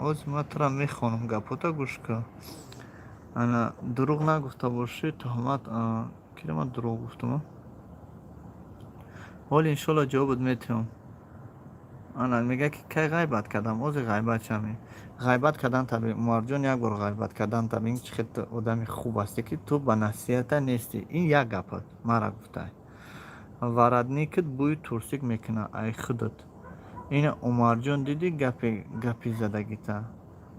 Оз ман тура мехонам, гапота гӯш кун. Ана, дурӯғ нагуфта бошӣ, туҳмат. Кира ман дурӯғ гуфтам? Ҳоли иншолло ҷавобат метиҳам. Ана, мегӯяд, ки кай ғайбат кардам? Ози ғайбат чами, ғайбат кардан таби, Умарҷон, як бор ғайбат кардан таби. Ин чӣ хел одами хуб ҳастӣ, ки ту ба насиҳата нестӣ. Ин як гапат мара гуфтай: воротник ат бӯи турсик мекунад, ай худат. Ина, Умарҷон, дидӣ гапи задагита?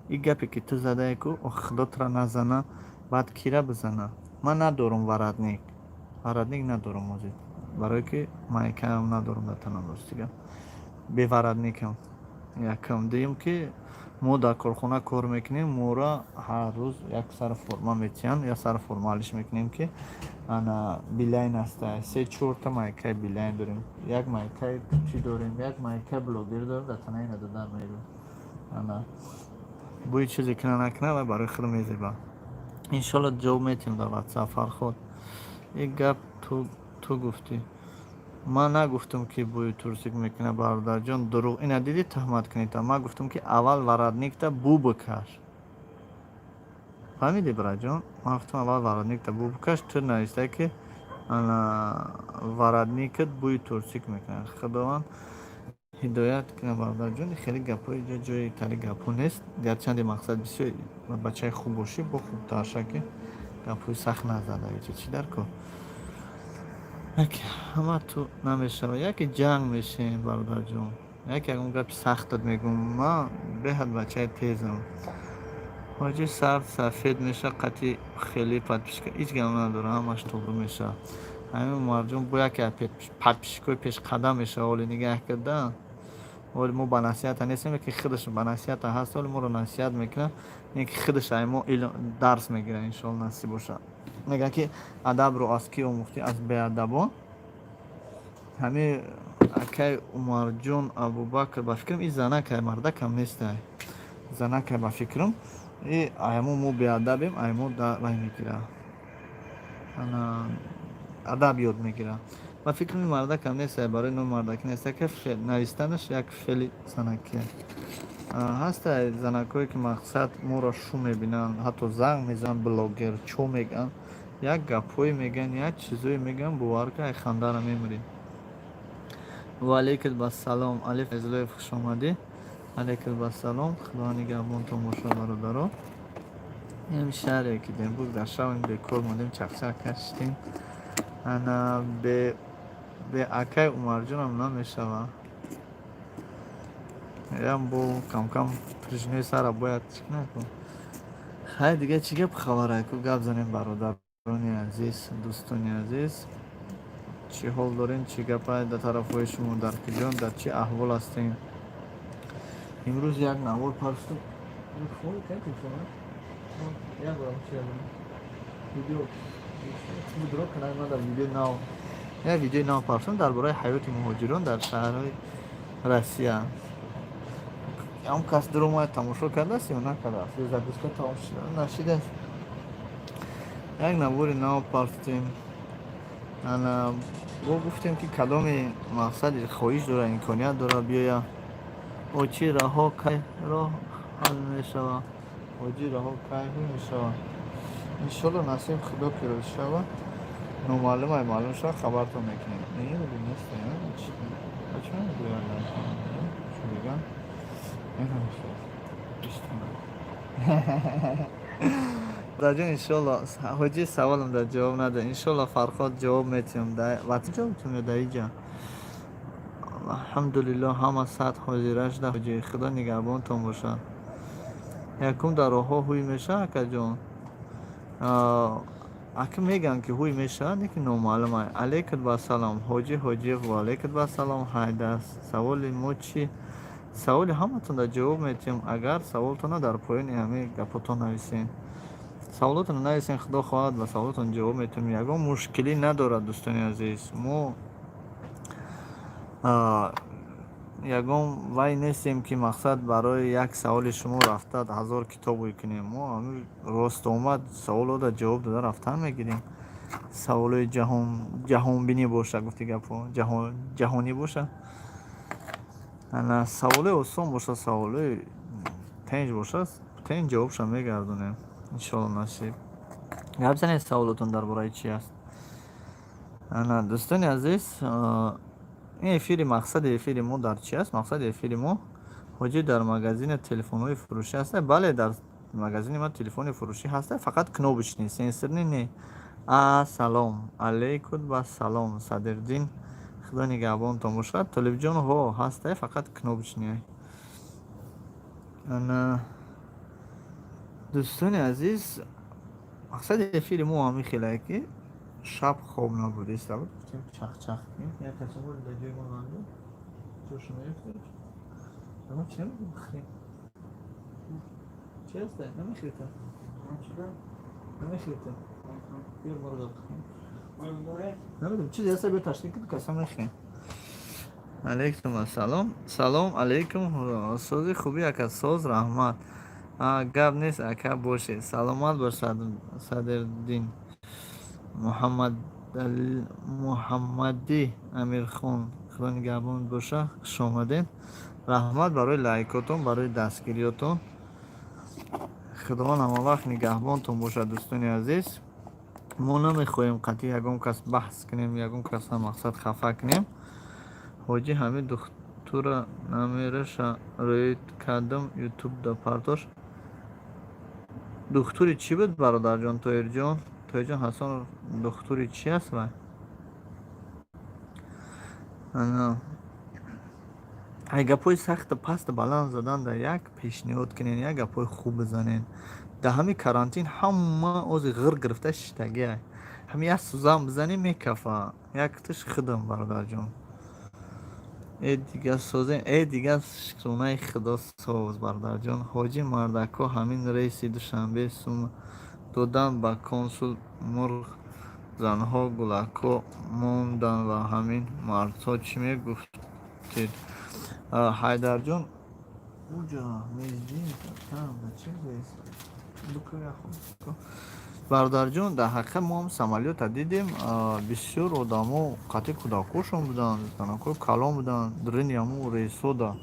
И гапе, ки ту задае ку, Худо тура назана, баъд кира бизана? Ман надорам воротник, воротник надорам озир, барое ки майкаам надорам дар танам. Ростига, бе воротник ам. Якам, дуюм, ки мо дар корхона кор мекунем, моро ҳар рӯз як сар форма метиҳанд, як сар форма алиш мекунем, ки ана Билайн аста. Се чорта майкаи Билайн дорем, як майкаи чӣ дорем, як майкаи блогер дорем, дар танаи надодан мерем. Ана, бӯи чизе кина накуна ва барои худ мезеба. Иншолло, ҷавоб метиҳем дар Ватсап. Фарход, ин гап ту гуфтӣ, ман нагуфтам, ки бӯи турсик мекунад, бародарҷон. Дурӯғ. Ина дидӣ, туҳмат кунед. Ман гуфтам, ки аввал воротник та бӯ бикаш. Фаҳмидӣ, бираҷон? Ман гуфтам, аввал воротник та бӯ бикаш. Ту нависта, ки ана воротник ат бӯи турсик мекунад. Худованд ҳидоят кунад, бародарҷон. Хеле гапҳои ҷо ҷои тари гапҳо нест. Гарчанде мақсад бисёр бачаи хуб бошӣ, бо хубтар ша, ки гапҳои сахт назада. Чӣ дар кор? Яке ҳама ту намешава, яке ҷанг мешем, бародарҷон, яке ягон гапи сахтат мегӯм. Ман беҳад бачаи тезам. Ҳоҷи сард сафед меша қати хеле подписчика ҳеҷ гап надорам, ҳамаш тоғрӣ мешавад. Ҳамин Умарҷон бо яке подписчик ои пешқадам мешава. Оли нигаҳ карда, оли мо ба насиҳата нестем, ки худаш ба насиҳата ҳаст, оли моро насиҳат мекунад, не ки худаш ай мо дарс мегирад. Иншоалло, насиб бошад. Мегӯяд, ки адабро аз кӣ омӯхтӣ? Аз беадабон. Ҳамин акай Умарҷон Абубакр, ба фикрам, и занакай, мардакам нестай, занакай, ба фикрам. И аямо мо беадабем, ай мо вай мегира, адаб ёд мегира. Ба фикрам, и мардакам нестай, барои ном мардакӣ нестай, ки навистанаш як феъли занакия ҳастай. Занакҳое, ки мақсад моро шу мебинанд, ҳатто занг мезананд, блогер чо мегӯянд, як гапҳое мегӯянд, як чизое мегӯянд, бовар кун, ай хандара мемирӣ. Ва алейкум бассалом, Алиф Файзуллоев, хушомадӣ. Алейкум бассалом, Худо нигаҳбонтон бошад, бародаро. Ин шаҳре Екатеринбург, дар шаб бекор мондем, чақчақ кашидем. Ана, бе акай Умарҷонам намешава. Ям бо камкам прижинои сара бояд чӣ накун. Хай, дига чӣ гап хабарай ку, гап занем, бародарони азиз, дӯстони азиз? Чӣ ҳол дорем, чӣ гапай дар тарафҳои шумо, дар куҷо, дар чӣ аҳвол ҳастем? Имрӯз як навор партофтам. Як борам чи видео будро канали ман, дар видеои нав, як видеои нав партофтам дар бораи ҳаёти муҳоҷирон дар шаҳрҳои Россия. Ҳам кас дуромад, тамошо кардааст ё накардааст? Ё загрузка тамом шуда нашидааст? Як навори нав партофтем. Ана, бо гуфтем, ки кадоми мақсади хоҳиш дора, имконият дора, биёя. Очи раҳо кай роҳ ҳал мешава? Ҳоҷи раҳо кай мешава? Иншолло, насиб Худо ки розӣ шава, номаълум ай маълум шава, хабартон мекунем. Нест. Чӣ мегӯянд? Чӣ мегӯянд? Даҷон, иншолло, ҳоҷи, саволам дар ҷавоб нада. Иншолло, Фарход, ҷавоб метиҳам. Ватсап ҷавоб метиҳам ё дар иҷа? Алҳамдулилло, ҳама сад ҳозира шуда. Ҳоҷи, Худо нигаҳбонтон бошад. Якум, дар роҳҳо ҳуй мешавад, акаҷон? Ака, мегӯянд, ки ҳуй мешавад, лекин номаълум. Алейкум вассалом, ҳоҷи Ҳоҷиев. Ва алейкум вассалом. Ҳайдас, саволи мо чӣ? Саволи ҳаматон дар ҷавоб метиҳем, агар саволтонро дар поёни ҳамин гапотон нависем. Саволотонро нависем, Худо хоҳад, ба саволотон ҷавоб метиҳем. Ягон мушкилӣ надорад, дӯстони азиз. Мо ягон вай нестем, ки мақсад барои як саволи шумо рафта ҳазор китоб ӯй кунем. Мо ҳамин рост омад саволода ҷавоб дода рафтан мегирем. Саволои ҷаҳонбинӣ боша, гуфти гапҳо, ҷаҳонӣ боша. Ана, саволе осон боша, саволе тенҷ боша, тенҷ ҷавобша мегардонем, иншолло, насиб. Гап занед, саволотон дар бораи чи аст? Ана, дӯстони азиз, ин эфири, мақсади эфири мо дар чи аст? Мақсади эфири мо: ҳоҷӣ, дар магазини телефонҳои фурӯшӣ ҳаста? Бале, дар магазини ма телефони фурӯшӣ ҳаста, фақат кнопочный, сенсорный не. А, салом алейкум, ба салом, Садриддин, Худо нигаҳбонтон бошад. Толибҷон, ҳо, ҳаста, фақат кнопочный. Ана, дӯстони азиз, мақсади эфири мо ҳамин хелае, ки шаб хоб набудеста, гуфтем, чахчах кунем. Як касо дар ҷои мо нанду ҷошо меёфтед. Ама чи намехӯрем? Чи ҳаста? Намехӯрита? Намехӯрита? Биёр, моро бихӯрем. Намедонам, чизе ҳаста, биё, ташкил кун, каса мехӯрем. Алейкум ассалом. Салом алейкум, сози, хуби, ака? Соз, раҳмат. Гап нест, ака, бошед. Саломат бош, Садриддин. Муҳаммадӣ Амирхон, Худо нигаҳбон боша, хуш омадед. Раҳмат барои лайкотон, барои дастгириётон. Худованд ҳамавақт нигаҳбонтон бошад, дӯстони азиз. Мо намехоҳем қатъи ягон кас баҳс кунем, ягон касро, мақсад, хафа кунем. Ҳоҷӣ, ҳамин духтура намераша рӯй кардам, ютуб да партош. Духтури чӣ буд, бародарҷон Тоҳирҷон? Тоҳирҷон Ҳасанов духтури чӣ аст вай? Ана, ай гапҳои сахту пасту баланд задан дар як пешниҳод кунен, як гапҳои хуб бизанен. Дар ҳамин карантин ҳама ози ғир гирифта шиштагиай. Ҳамин як сӯзан бизанем, мекафа. Якташ худам, бародарҷон. Э, дига созем, э, дига, шукронаи Худо, соз, бародарҷон. Ҳоҷӣ, мардакҳо ҳамин рейси Душанбе сум додан ба консул, мурғ, занҳо гулакҳо монданд ва ҳамин мардҳо чӣ мегуфтед? Ҳайдарҷон, уҷа мездин чӣ? Бародарҷон, дар ҳақиқат мо ҳам самолёта дидем, бисёр одамо қатъи кӯдакҳошон буданд, занакҳои калон буданд, дрини ҳамун рейсода.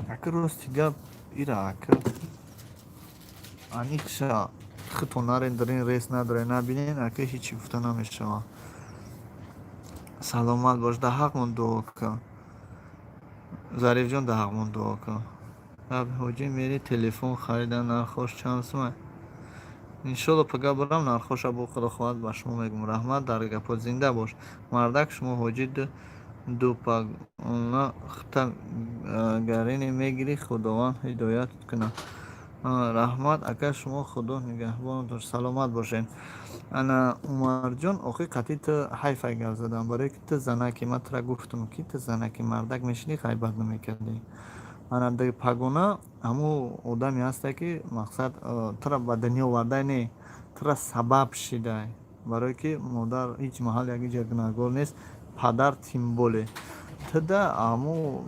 Ака, рости гап, ира, ака, аниқша худтон нарен, дрин рейс надорен, набинен, ака, ҳечи гуфта намешавад. Саломат бош, дар ҳаққмон дуо кун. Зарифҷон, дар ҳаққмон дуо кун. Ҳоҷӣ, мери телефон харидан, нархош чанд сум? Иншолло, пага бурам, нархоша бо Худо хоҳад ба шумо мегӯм. Раҳмат дар гапҳо, зинда бош. Мардак, шумо ҳоҷӣ, дупагона хта гарине мегирӣ, Худованд ҳидоят кунад. Раҳмат, ака, шумо Худо нигаҳбонатон, саломат бошед. Ана, Умарҷон, охи қатъи ту ҳайфай гап задам, барое ки ту занаки, ман тура гуфтам, ки ту занаки, мардак мешинӣ, ғайбат намекардӣ. Ана, пагона ҳамун одаме ҳасте, ки, мақсад, тура ба дунё овардай, не, тура сабаб шидай, барое ки модар ҳеҷ маҳал як ҷа гунаҳгор нест, падар тем более. Туда ҳамун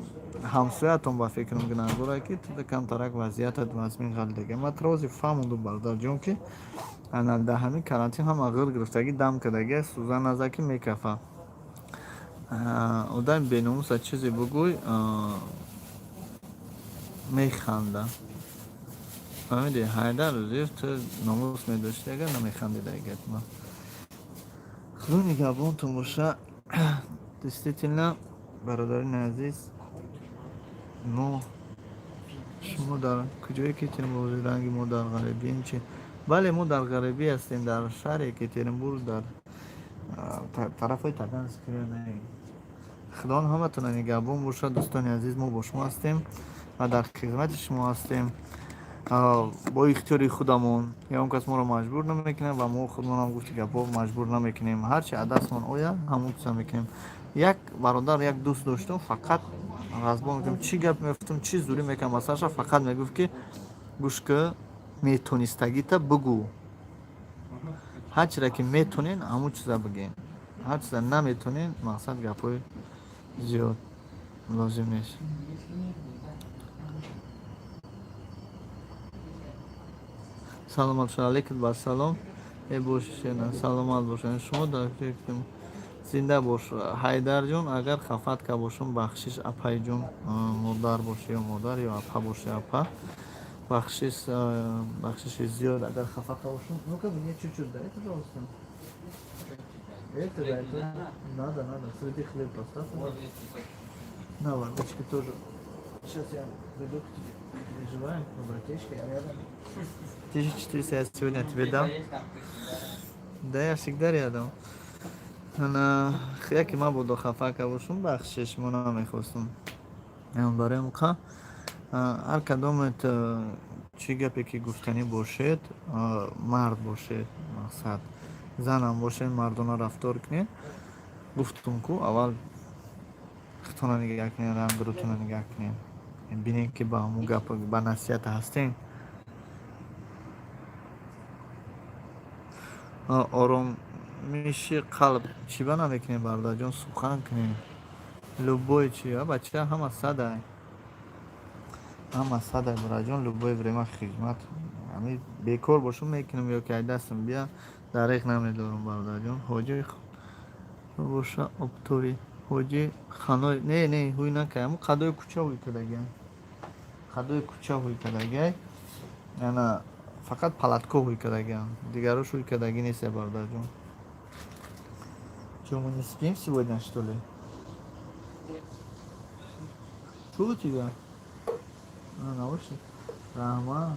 ҳамсоятон, ба фикрам, гунаҳгоре, ки туда камтарак вазъиятат вазмин ғалидаги. Ман тура ҳозир фаҳмондум, бародарҷон, ки ана дар ҳамин карантин ҳама ғир гирифтагӣ, дам кардагӣ, сӯзан наза, ки мекафа. Одами беномуса чизе бугӯй, механда, фаҳмидӣ? Ҳайдар Рӯзиев, ту номус медоштӣ, агар намехандида гапи ман. Худо нигаҳбонтон боша. Действительно, бародарини азиз, мо шумо дар куҷои Екатеринбург? Ранги мо дар ғарибием чи? Бале, мо дар ғарибӣ ҳастем, дар шаҳри Екатеринбург, дар тарафҳои Таганский. Худованд ҳаматона нигаҳбон бошад. Дӯстони азиз, мо бо шумо ҳастем ва дар хизмати шумо ҳастем бо ихтиёри худамон. Ягон кас моро маҷбур намекунад ва мо худмонам, гуфти гапҳо, маҷбур намекунем. Ҳарчи аз дастмон ояд, ҳамон чиза мекунем. Як бародар, як дӯст доштум, фақат разбор мекунем, чӣ гап мегуфтум, чӣ зурӣ мекардам ба сарша, фақат мегуфт, ки гӯш ки, метонистагита бугӯ. Ҳар чире ки метонен, ҳамон чиза бигӯен, ҳар чиза наметонен, мақсад, гапҳои зиёд лозим нест. Саломат бошед. Алейкум ассалом. Э, бошед, саломат бошед. Шумо дар Зинда бош, Ҳайдарҷон. Агар хафат ка бошам, бахшиш, апайҷон. Модар бошӣ ё модар, ё апа бошӣ, апа, бахшиш, бахшиши зиёд, агар хафа ка бошам. Ну-ка, мне чуть-чуть дай, пожалуйста. Это дай, это надо, надо. Среди хлеб поставь. На, водички тоже. Сейчас я зайду к тебе. Не переживай, братишка, я рядом. 1400 я сегодня тебе дам. Да, я всегда рядом. Ана, яке ман бодо хафа ка бошум, бахшиш, мо намехостум. Барои қа ҳар кадомет чӣ гапе ки гуфтанӣ бошед, мард бошед, мақсад, занам бошед, мардона рафтор кунед. Гуфтум ку, аввал худтона нигаҳ кунед, рангрӯтона нигаҳ кунед, бинед, ки ба ҳамун гап, ба насиҳат ҳастем. Оромиши қалб чӣ ба намекунем, бародарҷон? Сухан кунем, любой чи, бача, ҳама садай, ҳама садай, бародарҷон. Любое время хизмат, ҳами бекор бошум, мекунам ё ки ай дастам бия, дареғ намедорам, бародарҷон. Ҳоҷи боша, обтори ҳоҷи ханой, не, не, ҳуй накай, ҳамун қадои кӯча ҳуй кардагиам, қадои кӯча ҳуй кардагиай. Ана, фақат палатко ҳуй кардагиам, дигарош ҳуй кардагӣ нест, бародарҷон. Чё, мы не спим сегодня, что ли? Что у тебя? А, наушник? Раҳмат.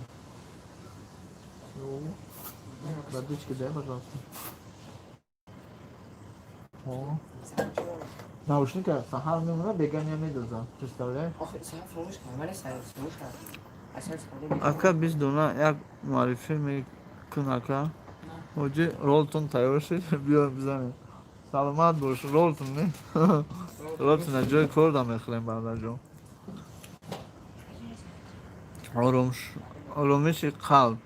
Водички дай, пожалуйста. О. Наушника саҳар мемона, бегания медозам. Представляешь? Ака, 20 дона як муаррифӣ мекун, ака. Ҳоҷи, ролтон тайёр шид, биё бизанем. Саломат бош, ролтон не? Ролтон ҷои кор да мехӯрем, бародарҷон. Оромиши қалб.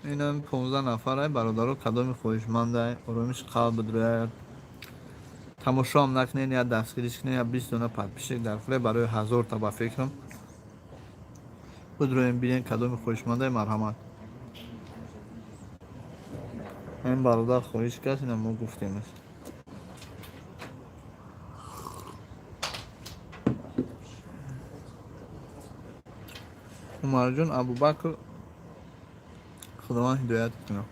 Инам 15 нафарай, бародаро, кадоми хоҳишмандай оромиши қалб бидрояд. Тамошоам накунед, я дастгириш кунед, я 20 дона подписчик дар хӯре барои 1000-та, ба фикрам. Бидроем, бинед, кадоми хоҳишмандай, марҳамат. Ин бародар хоҳиш кард, ина мо гуфтемаш. Умарҷон Абубакр, Худованд ҳидоят кунад.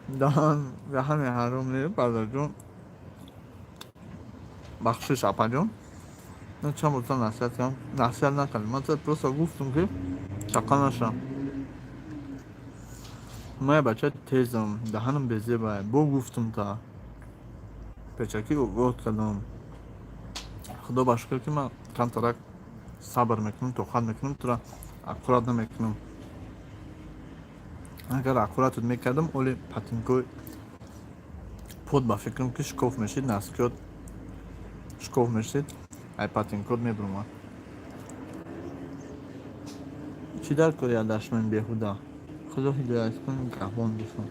Даҳан даҳани ҳаром не, бародарҷон. Бахшиш, апаҷон. Ман чанд бор насиҳат кардам, насиҳат накардам. Ман просто гуфтум, ки чақа нашам. Ман як бачаи тезам, даҳанам безебай. Бо гуфтум, та печакӣ огоҳ кардам. Худо ба шукр, ки ман камтарак сабр мекунам, тоқат мекунам, тура аккурат намекунам. Агар аккуратат мекардам, оли патинкои под, ба фикрам, ки шикоф мешид, носкиёт шикоф мешид, ай патинкот мебурмад. Чӣ дар кори дашман беҳуда? Худо ҳидоят кун, нигаҳбон бошам.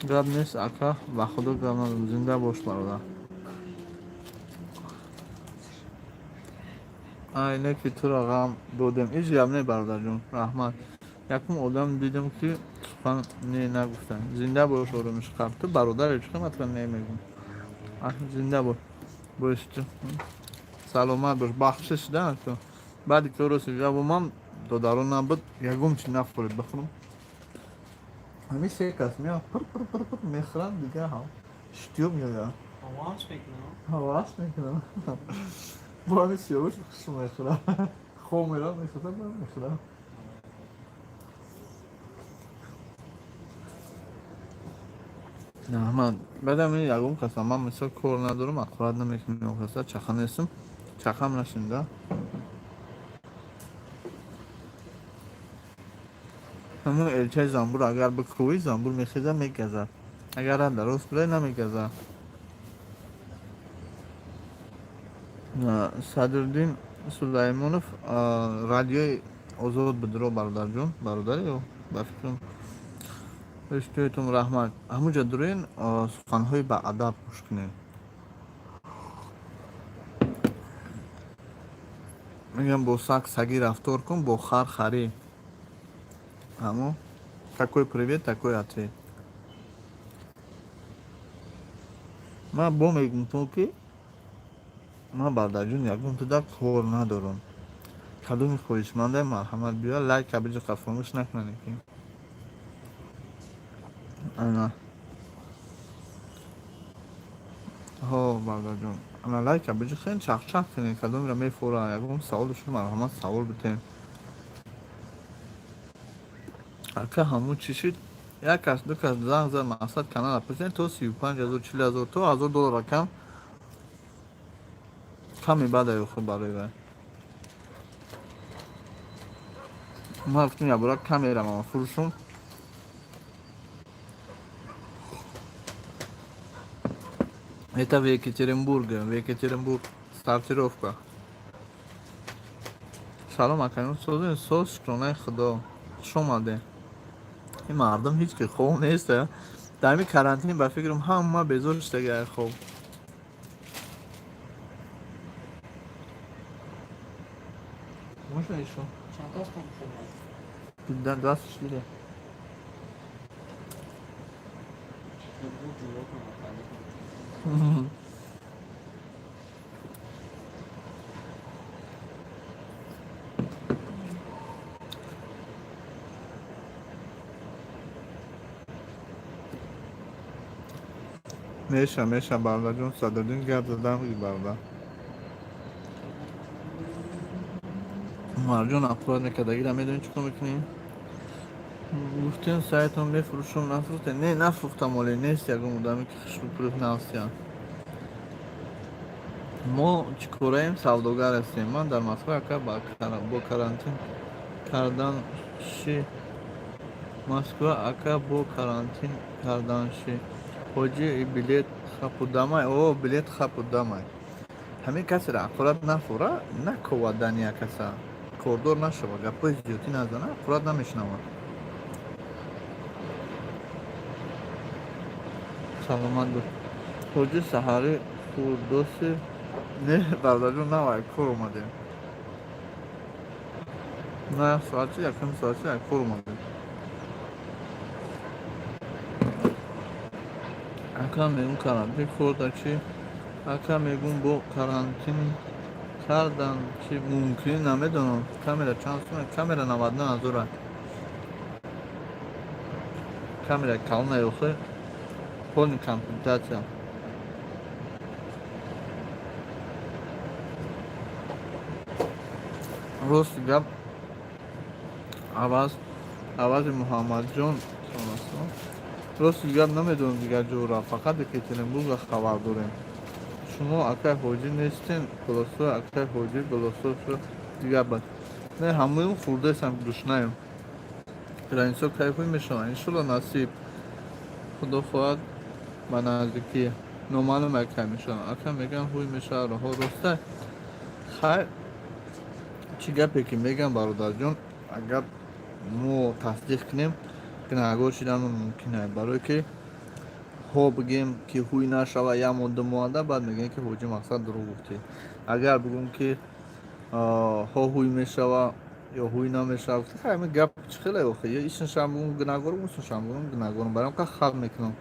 Гап нест, ака, ба Худо гап надорам. Зинда бош, бародар. Ай, не ки туро ғам додем. Ҳеҷ гап не, бародарҷон, раҳмат. Якум одам дидам, ки сухан не нагуфтам. Зинда бош, оромиши қалб. Ту бародаре, чӣ қимат не мегӯм. Зинда бош. Бош ту. Саломат бош. Бахшиш да ту. Баъди ки рости гапо ман додарон набуд, ягон чи нафуред бихӯрам. Ҳамин се кас меяд, пир пир пир пир мехӯранд, дига ҳам иштиёқ меояд. Ҳавас мекунам. Ҳавас мекунам. Бо ҳамин сиёвуш хуш мехӯрам. Хоб мерам, мехӯрам, мехӯрам. Раҳмат. Баъдам ин ягон каса ман мисол кор надорам, аккурат намекунам, каса чақа нестам. Чақам нашин да. Ҳамон элчаи занбур агар бикӯвӣ, занбур мехезад, мегазад. Агар рад рост бирай, намегазад. Садриддин Сулаймонов, радиои Озод бидро, бародарҷон, бародари ё ба фикрам. Иштиётон раҳмат. Ҳамуҷа дуроен, суханҳои баадаб гӯш кунед. Мегӯям, бо саг сагӣ рафтор кун, бо хар харӣ. Ҳамо Какой привет, такой ответ. Ман бо мегум то ки ман бародарҷон ягон туда кор надорам. Кадоми хоҳишманда, марҳамат, биё, лайка биҷиқа, фаромӯш накунед ки ана ҳо, бародарҷон, ана лайка биҷиқен, чахчах кунед, кадомеро мефора, ягон савол дошта, марҳамат, савол битен. Ака, ҳамун чӣ шид? Як кас, ду кас занг зад, мақсад канала пурсидем, то 35 000, 40 000, то 1000 доллара кам каме баъд охир барои вай. Ман гуфтам, якбора камерамама фурӯшум. Это в Екатеринбурге, в Екатеринбург, сортировка. Салом, акаён, созин, соз, шукронаи Худо. Хуш омадед. Ин мардум ҳеҷ ки хоб нест. Дар ҳамин карантин, ба фикрам, ҳама безор шудагиай хоб. Можно еще? Чанд аст? Да, 24. Буд ҷудо кунам. Меша, меша, бародарҷон, Садриддин, гап задам, бародар. Марҷон, аккурат мекардагира медонӣ чӣ кор мекунӣ? Гуфтем, сайтон мефурӯшум, нафурӯхте? Не, нафурӯхтам, оле нест ягон одаме ки хушрӯпурӯх навсиян. Мо чӣ кораем? Савдогар ҳастем. Ман дар Москва, ака, бо карантин кардан ши. Москва, ака, бо карантин кардан ши. Ҳоҷи, билет хапудамай? О, билет хапудамай. Ҳамин касеро аккурат нафура, наковадани каса. Кордор нашава, гапҳои зиёдӣ назана, аккурат намешунавад. Саломат бош. Ҳоҷи, саҳарӣ хурдоси? Не, бародарҷон, навай кор омадем. На соати якум, соати як кор омадем. Ака, мегум, карантин хӯрда чӣ? Ака, мегум, бо карантин кардан чӣ мумкин? Намедонам. Камера чанд сум? Камера 99 000. Камера калона охир, полный комплектация. Рости гап, аваз авази Муҳаммадҷон. Рости гап, намедонам дигар ҷора, фақат Екатеринбурга хабар дорем. Шумо акай ҳоҷӣ нестен? Голосо, акай ҳоҷӣ, голосошо дигар бад. Не, ҳамоюм хурдесам, гушнаем. Границо кайфӣ мешаванд, иншолло, насиб. Худо хоҳад, ба наздикӣ, номаълум кай мешаванд. Ака, мегӯям, ҳуй мешавад роҳҳо, роста? Хайр, чӣ гапе ки мегӯям, бародарҷон, агар мо тасдиқ кунем, гунаҳгор шиданмон мумкин аст, барое ки ҳо бигем ки ҳуй нашава, як моҳ, 2 моҳада баъд мегӯем ки ҳоҷӣ, мақсад, дурӯғ гуфтӣ. Агар бигӯм ки ҳо ҳуй мешава ё ҳуй намешава, ҳами гап чӣ хеле охи, ё исмшам бигӯм гунаҳгорам, усмшам бигӯм гунаҳгорам, барам ка хаб мекунам.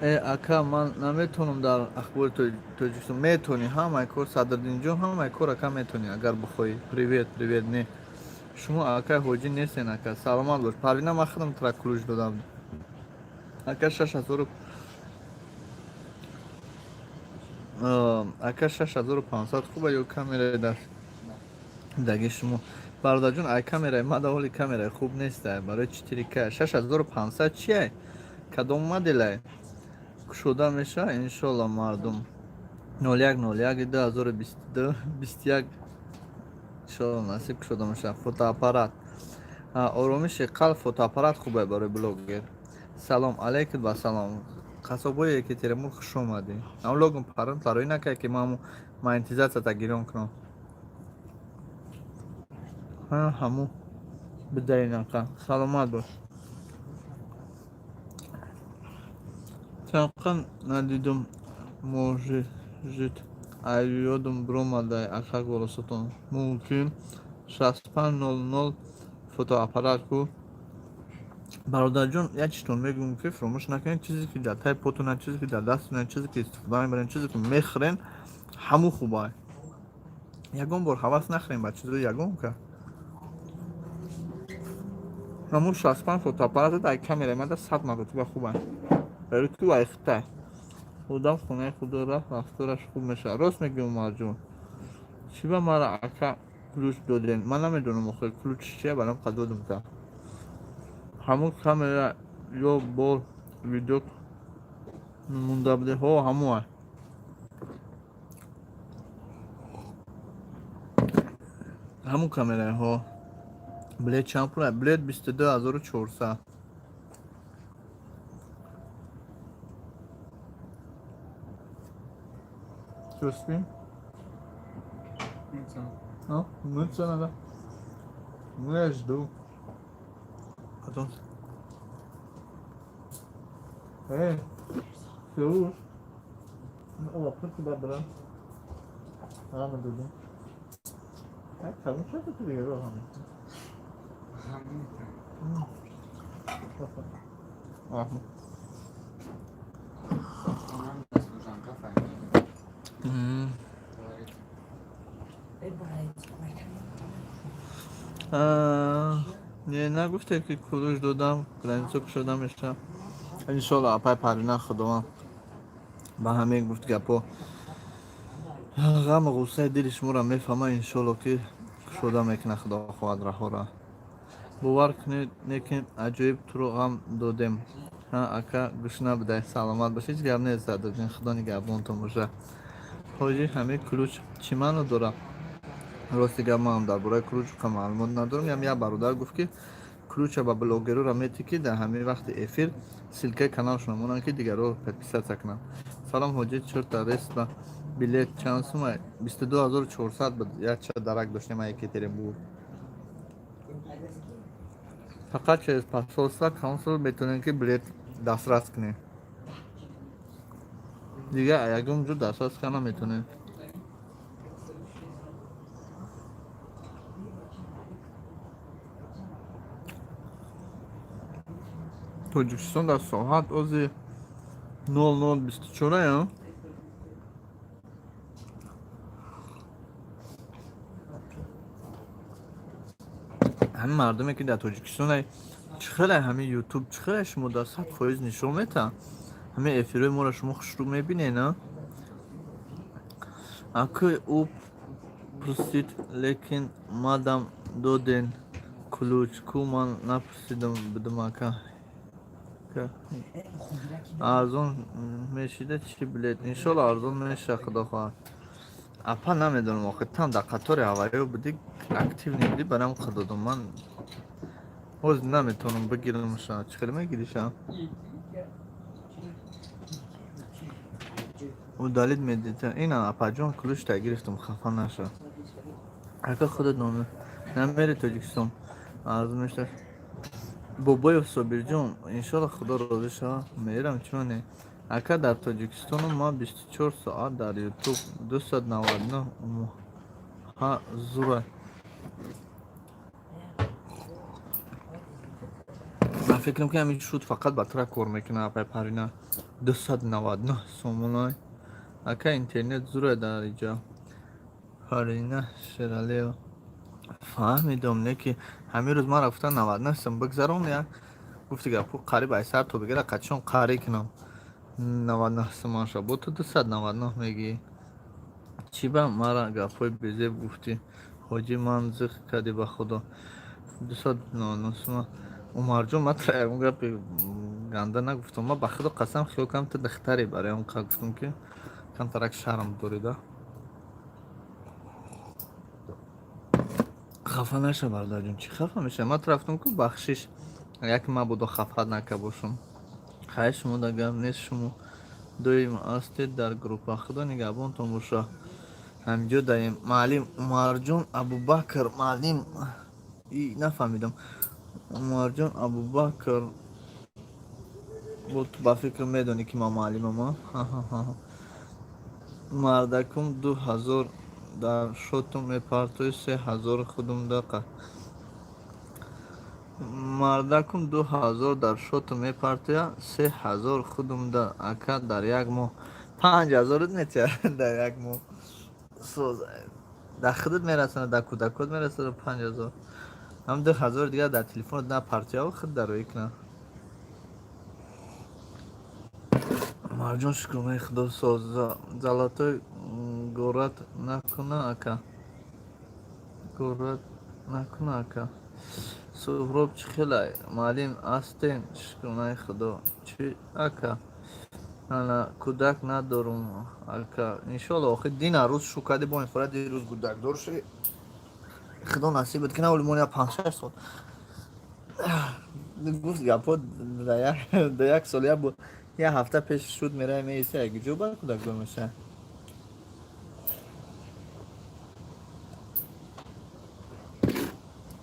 Э, ака, ман наметавонам дар Ахбори Тоҷикистон. Метавонӣ, ҳамаи кор, Садриддинҷон, ҳамаи кор, ака, метавонӣ, агар бихоҳӣ. Привет, привет. Не, шумо акай ҳоҷӣ нестен, ака. Саломат бош, Парвина. Ман худам тура ключ додам, ака. 6000, ака, 6500 хуба ё камераи даст даги шумо? Бародарҷон, ай камераи ма ҳоли камераи хуб неста барои 4К. 6500 чиай? Кадом моделай? Кушода мешавад, иншолло, мардум, 01.01.2022, 21, иншолло, насиб, кушода мешавад. Фотоаппарат, оромиши қалб, фотоаппарат хубе барои блогер. Салом алейкум. Ба салом, қасобҳои Екатеринбург, хуш омадӣ. Ам логум парам тароӣ накард ки ман монетизатсията гирён кунам. Ҳаму бидаинака. Саломат бош. Чанқа надидум, может, ёдум биромадай, ака, голосатон мумкин. 6500 фотоаппарат ку. Бародарҷон, як чизтон мегӯм, ки фуромӯш накунед, чизе ки дар таи потона, чизе ки дар дастона, чизе ки истифода мебарем, чизе ки мехӯрем, ҳамун хубай. Ягон бор ҳавас нахӯрем ба чизои ягон ка. Ҳамун 65 фотоаппарат дар камера мада 100 маротиба хубай. Барои ки вай хитай. Одам хонаи худо рафт, рафтораш хуб мешавад. Рост мегӯӣ, Умарҷон. Чӣ ба мара, ака, ключ додем? Ман намедонам, охир ключ чия, барам қа додум та. Ҳамун камера ё бор видео монда буде. Ҳо, ҳамуа. Ҳамун камера, ҳо. Билет чанд пул? Билет 22 400. Чё, спим? Мыться. А? Мыться надо. Ну, я жду. Потом. Эй, Фируз. О, кто тебя брал? Рано буду. Так, там что ты переиграл? Мыться. Ага. Она служанка фамилия. Говорит. Не, нагуфте, ки ключ додам, граница кушода мешавад. Иншолло, апай Парина, Худованд ба ҳамин гуфт гапо. Ғаму ғуссаи дили шуморо мефаҳмад, иншолло, ки кушода мекунад, Худо хоҳад, раҳора. Бовар кунед, лекин аҷоиб туро ғам додем. Ҳа, ака, гӯш набудай, саломат бош, ҳеҷ гап нест, Задоҷон, Худо нигаҳбонтон боша. Ҳоҷӣ, ҳамин ключ чӣ маъно дорад? Рости гап, манам дар бораи ключ маълумот надорам. Ям як бародар гуфт, ки ключа ба блогерора метӣ, ки дар ҳамин вақти эфир ссылкаи каналшон монанд, ки дигарро подписаться кунанд. Салом, ҳоҷӣ, чорта рейс ба билет чанд сума? 22 400 буд, якча дарак доштем а Екатеринбург. Фақат через посольство, консул метавонед, ки билет дастрас кунед. Дигар ягон ҷо дастрас карда наметавонед. Тоҷикистон дар соат ози 00:24. Ҳамин мардуме, ки дар Тоҷикистон, чӣ хеле ҳамин Ютуб, чӣ хеле шумо дар 100% нишон метаҳад ҳамин эфирҳои моро, шумо хушрӯ мебинед, на? Акӯи ӯ пурсид, лекин мадам доден ключ ку, ман напурсидам будам, ака. Арзон мешида чӣ билет? Иншолло, арзон меша, Худо хоҳад. Апа, намедонам, охир там дар қатори ҳавайё будӣ, активный будӣ, барам додум. Ман ҳозир наметавонам бигирамша. Чӣ хеле мегириша? Удалить медита. Ина, апаҷон, ключта гирифтам, хафа наша. Ака, худат номер намери Тоҷикистон арзон меша? Бобоев Собирҷон, иншолло, Худо розӣ шавад, мерам, чуне. Ака, дар Тоҷикистону ман 24 соат дар Ютуб 299 ҳа, зура. Ман фикрам, ки ҳамин шуд, фақат ба тра кор мекунад, апай Парина. 299 сомонай. Ака, интернет зура дар иҷа. Парина Шералева. Фаҳмидам, не ки ҳамин рӯз ман рафтам 99 сом бигзарон, як гуфти гапҳо қариб ай сар то бигира қачон қарӣ кунам 99 сомонша, бо ту 299 мегӣ. Чӣ ба мара гапҳои безеб гуфтӣ, ҳоҷӣ, ман зиқ кардӣ, ба Худо. 299 сома. Умарҷон, ман тра ягон гапи ганда нагуфтам. Ман, ба Худо қасам, хиёл кардам, ту духтаре, барои он қа гуфтам, ки камтарак шарм дорида. Хафа наша, бародарҷон, чӣ хафа мешавӣ? Ман ту рафтам ку, бахшиш, як мабодо хафат нака бошам. Хайр, шумо дар гап нест, шумо доим ҳастед дар группа, Худо нигаҳбонтон боша. Ҳаминҷо даем. Маълим Умарҷон Абубакр, маълим, и нафаҳмидам. Умарҷон Абубакр, бо ту ба фикр медонӣ, ки ман маълимам, а? Мардакум 2000. Дар шотум мепартои, 3000 худум дақа. Мардакум 2000 дар шотум мепартоя, 3000 худум да, ака, дар як моҳ 5000 метия дар як моҳ. Соз дар худат мерасонад, дар кӯдакот мерасонад 5000. Ҳам 2000 дигар дар телефонат напартояву худ дароӣ кунад. Марҷон, шукрона худо, соз. Золотой горат накуна, ака, горат накуна, ака. Суҳроб, чӣ хелай, муаллим ҳастем, шукронаи худо. Чӣ, ака? Ана кӯдак надорум, ака, иншолло. Охир дина рӯз шу кардӣ, бо инфора дирӯз кӯдакдор шуди, худо насибат кина. Оли моня 5-6 сол гуфт гапҳо, да як сол як як ҳафта пеш шуд, мерай меиса, як ҷо ба кӯдакдор мешавад.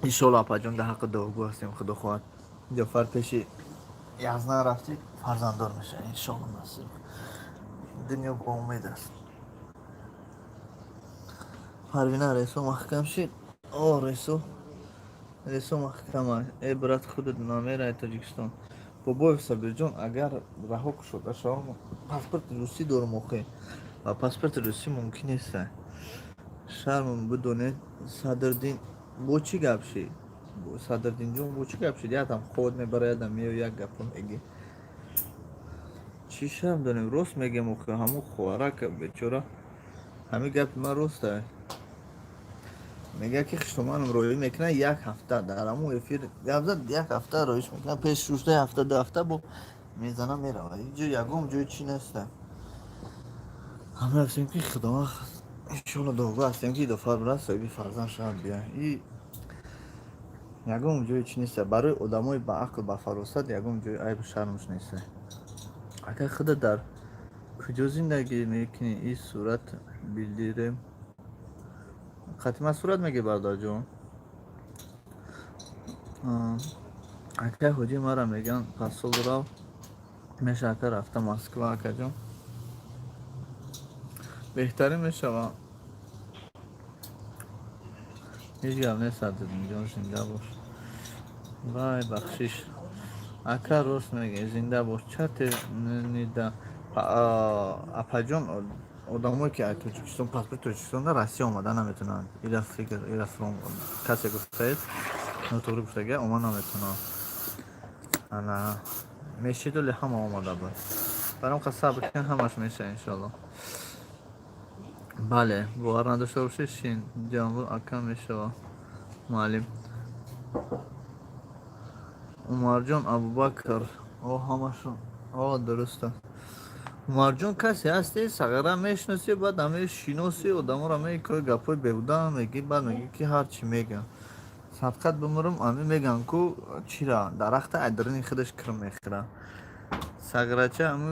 Иншолло, апаҷон, дар ҳаққи дуогӯ ҳастем. Худо хоҳад, ҷофар пеши язна рафтӣ, фарзанддор мешавад, иншолло, насиб. Дунё бо умед аст. Парвина, ресо маҳкам шид. О, ресо, ресо маҳкама. Э, брат, худат намерай Тоҷикистон? Бобоев Сабирҷон, агар раҳо кушода шавам, паспорти русӣ дорум охе, ва паспорти русӣ мумкин нест. Шарм бидонед. Садрдин, бо чӣ гап шид? Садрдинҷон, бо чӣ гап шид? Якам ход мебара, ядам меё, як гапо мегӣ. Чӣ шарм донем? Рост мегем охе. Ҳамун хоҳарака бечора, ҳамин гапи ман роста мега, ки хиштоманам роӣ мекунад як ҳафта. Дар ҳамун эфир гап зад, як ҳафта роиш мекунад, пеш шушта ҳафта, 2 ҳафта бо мезана, меравад. Ҳеҷ ҷо, ягон ҷои чӣ неста. Ҳама ҳастем, ки худованд, иншолло, дуогӯ ҳастем, ки идофар бирад, соҳиби фарзанд шавад, бия. И ягон ҷои чӣ неста. Барои одамои ба ақл, ба фаросат ягон ҷои айбу шармш неста. Ака, худа дар куҷо зиндагӣ мекунӣ? И сурат билдирем. Қатима сурат мегӣ, бародарҷон. Акай ҳоҷӣ, мара мегӯянд пасол рав меша, ака, рафта Москва, акаҷон, беҳтарин мешава. Ҳеҷ гап нест, Садриддинҷон, зинда бош. Вай, бахшиш, ака, рост мегӯӣ, зинда бош. Чате нида, апаҷон, одамое ки аз Тоҷикистон, паспорти Тоҷикистон дар Россия омада наметавонанд. Ила фикр, ила фром касе гуфтаед, нотуғри гуфтага, ома наметавонанд. Ана мешидоли ҳама омада буд. Баром қа сабр кун, ҳамаш меша, иншоалло. Бале, бовар надошта бошед, шин ҷамбу, ака, мешава муаллим. Умарҷон Абубакр, о, ҳамашон, о, дуруст аст. Умарҷон, касе ҳасте, сағира мешиносӣ, баъд ҳамаи шиноси одаморо мекои, гапҳои беҳуда мегӣ, баъд мегӣ, ки ҳар чӣ мегӯям, садқат бимурам. Ами мегӯям ку чира дарахта айдарини худаш кирм мехӯра. Сағирача, ами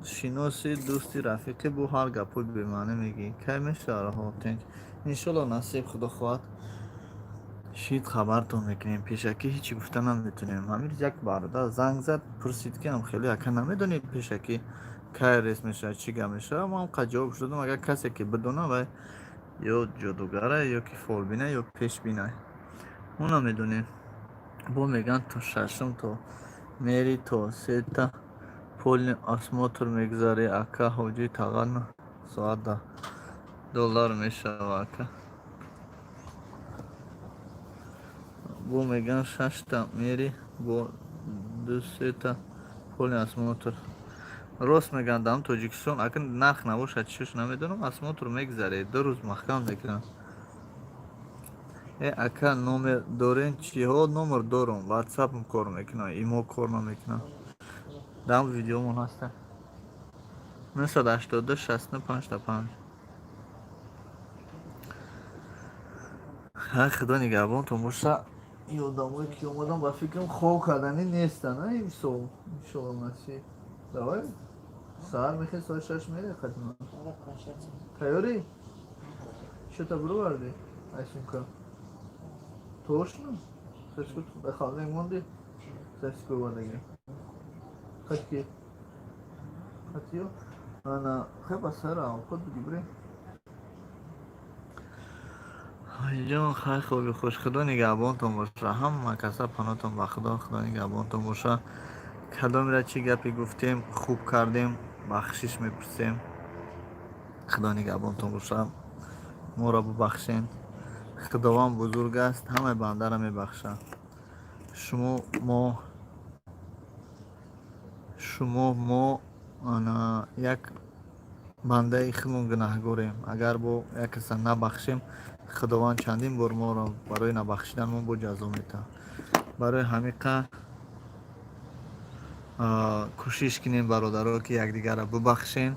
шиноси, дӯсти, рафиқӣ, бу ҳар гапҳои бемаънӣ мегӣ. Кай мешава раҳо тинҷ? Иншолло, насиб, худо хоҳад, шид, хабартон мекунем. Пешакӣ ҳечи гуфта наметонем. Ҳамин рӯз як бародар занг зад, пурсид, ки ам хеле, ака, намедонӣ пешакӣ кай рейс мешавад, чӣ гап мешавад? Ман қа ҷавоб додам: агар касе ки бидона, вай ё ҷодугара, ё ки фолбина, ё пешбина. Мо намедонем. Бо мегӯянд, то шашум то мери, то сета полный осмотр мегузарӣ. Ака ҳоҷӣ, таған соат да доллар мешава, ака. Бо мегӯянд, шашта мери, бо ду сета полный осмотр. Рост мегӯянд, дар Тоҷикистон ака нарх набошад, чиш намедонам, осмотр мегузаред, 2 рӯз маҳкам мекунанд. Э, ака, номер дорен чиҳо? Номер дорум, ватсапм кор мекунад, имо кор намекунад. Дар видеомон ҳаста: 982 65 5. Ҳай, худо нигаҳбонтон боша. Ин одамое ки омадан, ба фикрам, хоб карданӣ нестанд, а имсол. Иншолло, насиб. Давай, саҳар мехоҳи, соати 6 мере қадима. Тайёрӣ? Чота бировардӣ ай сумка? Точно? Сосиску монди? Сосиску овардаги. Хатки? Хатиё? Ана, хеба сара, худ биги бирем. Ҷон, хай, хоби хуш, Худо нигаҳбонтон боша. Ҳама каса паноҳтон ба Худо, Худо нигаҳбонтон боша. Кадомера чӣ гапе гуфтем, хуб кардем, бахшиш мепурсем. Худо нигаҳбонтон боша, моро бубахшен. Худованд бузург аст, ҳамаи бандаро мебахшад. Шумо мо ана як бандаи худмон гунаҳгорем. Агар бо як каса набахшем, Худованд чандин бор моро барои набахшиданмон бо ҷазо метаҳад. Барои ҳамиқа кӯшиш кунем, бародаро, ки якдигарро бубахшем,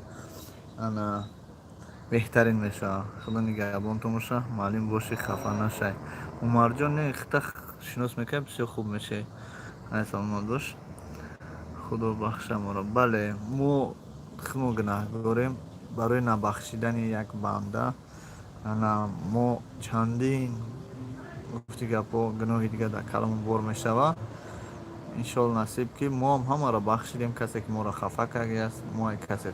ана беҳтарин мешавад. Худо нигаҳбонтон боша. Муаллим бошӣ, хафа нашай. Умарҷон, не, хита шинос мекунем, бисёр хуб мешавӣ. Ай, саломат бош. Худо бахша моро. Бале, мо худмо гунаҳгорем. Барои набахшидани як банда ана мо чандин, гуфти гапҳо, гуноҳи дигар дар каламон бор мешавад. Иншоалло, насиб, ки моам ҳамаро бахшидем. Касе ки моро хафа кардааст, мо касе,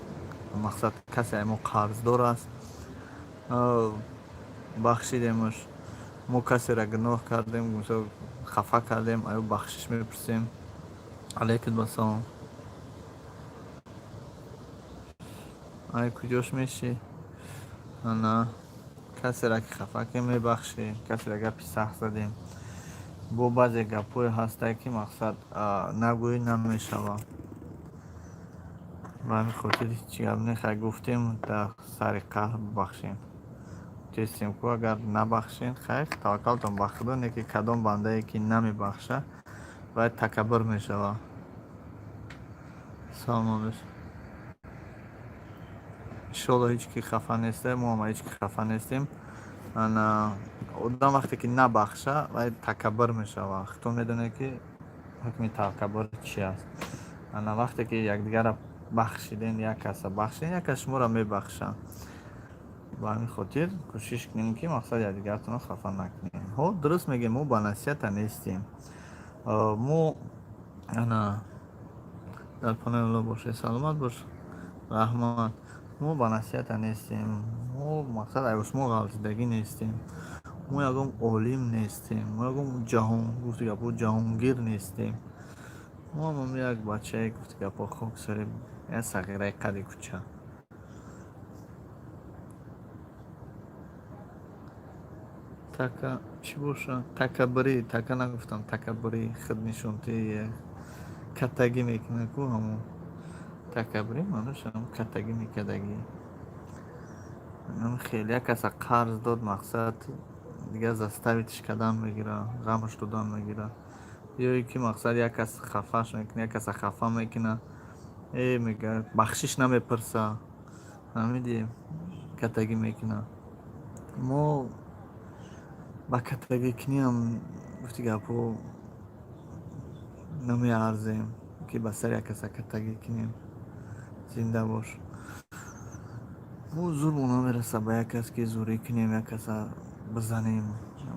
мақсад, касе мо қарздор аст, бахшидемаш. Мо касеро гуноҳ кардем, мисол, хафа кардем, аю бахшиш мепурсем. Алайкум ассалом. Ай, куҷош мешӣ? Ана касеро ки хафа кардем, мебахшем. Касеро гапи сахт задем, бо баъзе гапҳое ҳастае, ки, мақсад, нагӯӣ намешавад. Ба ҳамин хотир ҳеҷ гап не, хай, гуфтем, дар сари қаҳр бубахшем. Тестем ку, агар набахшем, хайр, таваккалтон ба Худо. Не ки кадом бандае ки намебахша, вай такаббур мешавад. Саломат бош. Иншоалло, ҳеҷ ки хафа неста, мо ҳам ҳеҷ ки хафа нестем. Ана одам вақте ки набахша, вай такаббур мешавад. Худтон медонед, ки ҳукми такаббур чи аст. Ана вақте ки якдигарро бахшидем, як каса бахшидем, як кас шуморо мебахшад. Ба ҳамин хотир кӯшиш кунем, ки, мақсад, якдигаратонро хафа накунем. Ҳо, дуруст мегӯем, мо ба насиҳата нестем. Мо ана дар паноҳи Аллоҳ бошед, саломат бош, раҳмат. Мо ба насиҳата нестем. Мо, мақсад, мо ғалтидагӣ нестем, мо ягон олим нестем, мо ягон ҷаҳон, гуфти гапҳо, ҷаҳонгир нестем. Мо ҳам як бачае, гуфти гапҳо, хоксари, як сағираи қади кӯча. Така чӣ боша? Такаббурӣ, така нагуфтам, такаббурӣ, худнишонтӣ, каттагӣ мекунад ку, ҳамон такаббурӣ маънош ҳамон каттагӣ мекардагӣ. Хеле як каса қарз дод, мақсад, дигар заставить ш кардан мегирад, ғамаш додан мегирад. Ё ин ки, мақсад, як кас хафаш мекунад, як каса хафа мекунад, э, мегӯяд, бахшиш намепурса, фаҳмидӣ, каттагӣ мекунад. Мо ба каттагикуниам, гуфти гапҳо, намеарзем, ки ба сари як каса каттагӣ кунем. Зинда бош. Мо зурмо намерасад ба як кас, ки зурӣ кунем, як каса бизанем.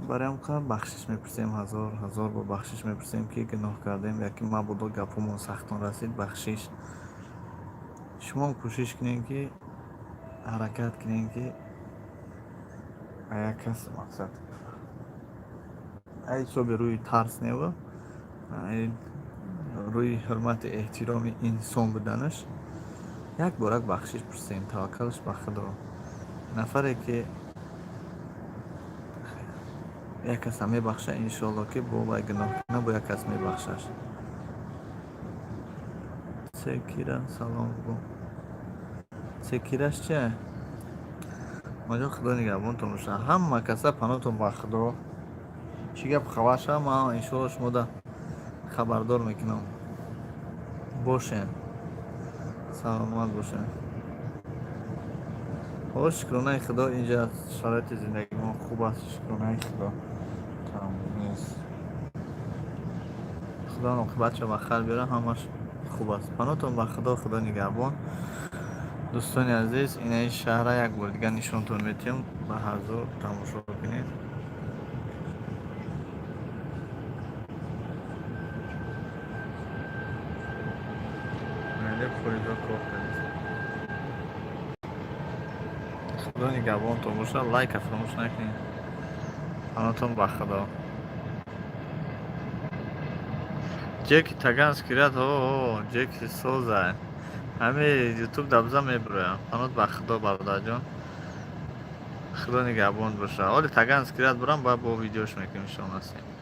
Барои ҳам қадр бахшиш мепурсем, ҳазор ҳазор бор бахшиш мепурсем, ки гуноҳ кардем, яки мабодо гапҳомон сахтон расид, бахшиш. Шумоам кӯшиш кунем, ки ҳаракат кунем, ки ба як кас, мақсад, ҳисоби рӯи тарс нева, рӯи ҳурмати эҳтироми инсон буданаш, як борак бахшиш пурсем. Таваккалш ба Худо. Нафаре ки як каса мебахша, иншоалло, ки бо вай гуноҳ кунад, бо як кас мебахшаш. Секира салом гӯ. Секираш чия? Маҷон, Худо нигаҳбонтон боша. Ҳама каса паноҳтон ба Худо. Чӣ гап хабар шава, ман иншоалло шумода хабардор мекунам. Бошен, саломат бошен. Ҳо, шукронаи Худо, инҷа шароити зиндагимон хуб аст, шукронаи Худо, кам нест. Худо оқибатшо ба хайр биёрад, ҳамаш хуб аст. Паноҳтон ба Худо, Худо нигаҳбон. Дӯстони азиз, инаи шаҳра як бор дигар нишонтон метиҳам, ба ҳазур тамошо кунед. Поездо кор кардааст. Худо нигаҳбонтон бошад, лайка фаромӯш накунед. Панотон ба Худо. Ҷеки Таганский ряд, о, Ҷеки соза. Ҳами Ютуб дабза мебироям. Панот ба Худо, бародарҷон. Худо нигаҳбон боша. Оли Таганский ряд бурам, баъд бо видеош мекунем, иншоалло, насиб.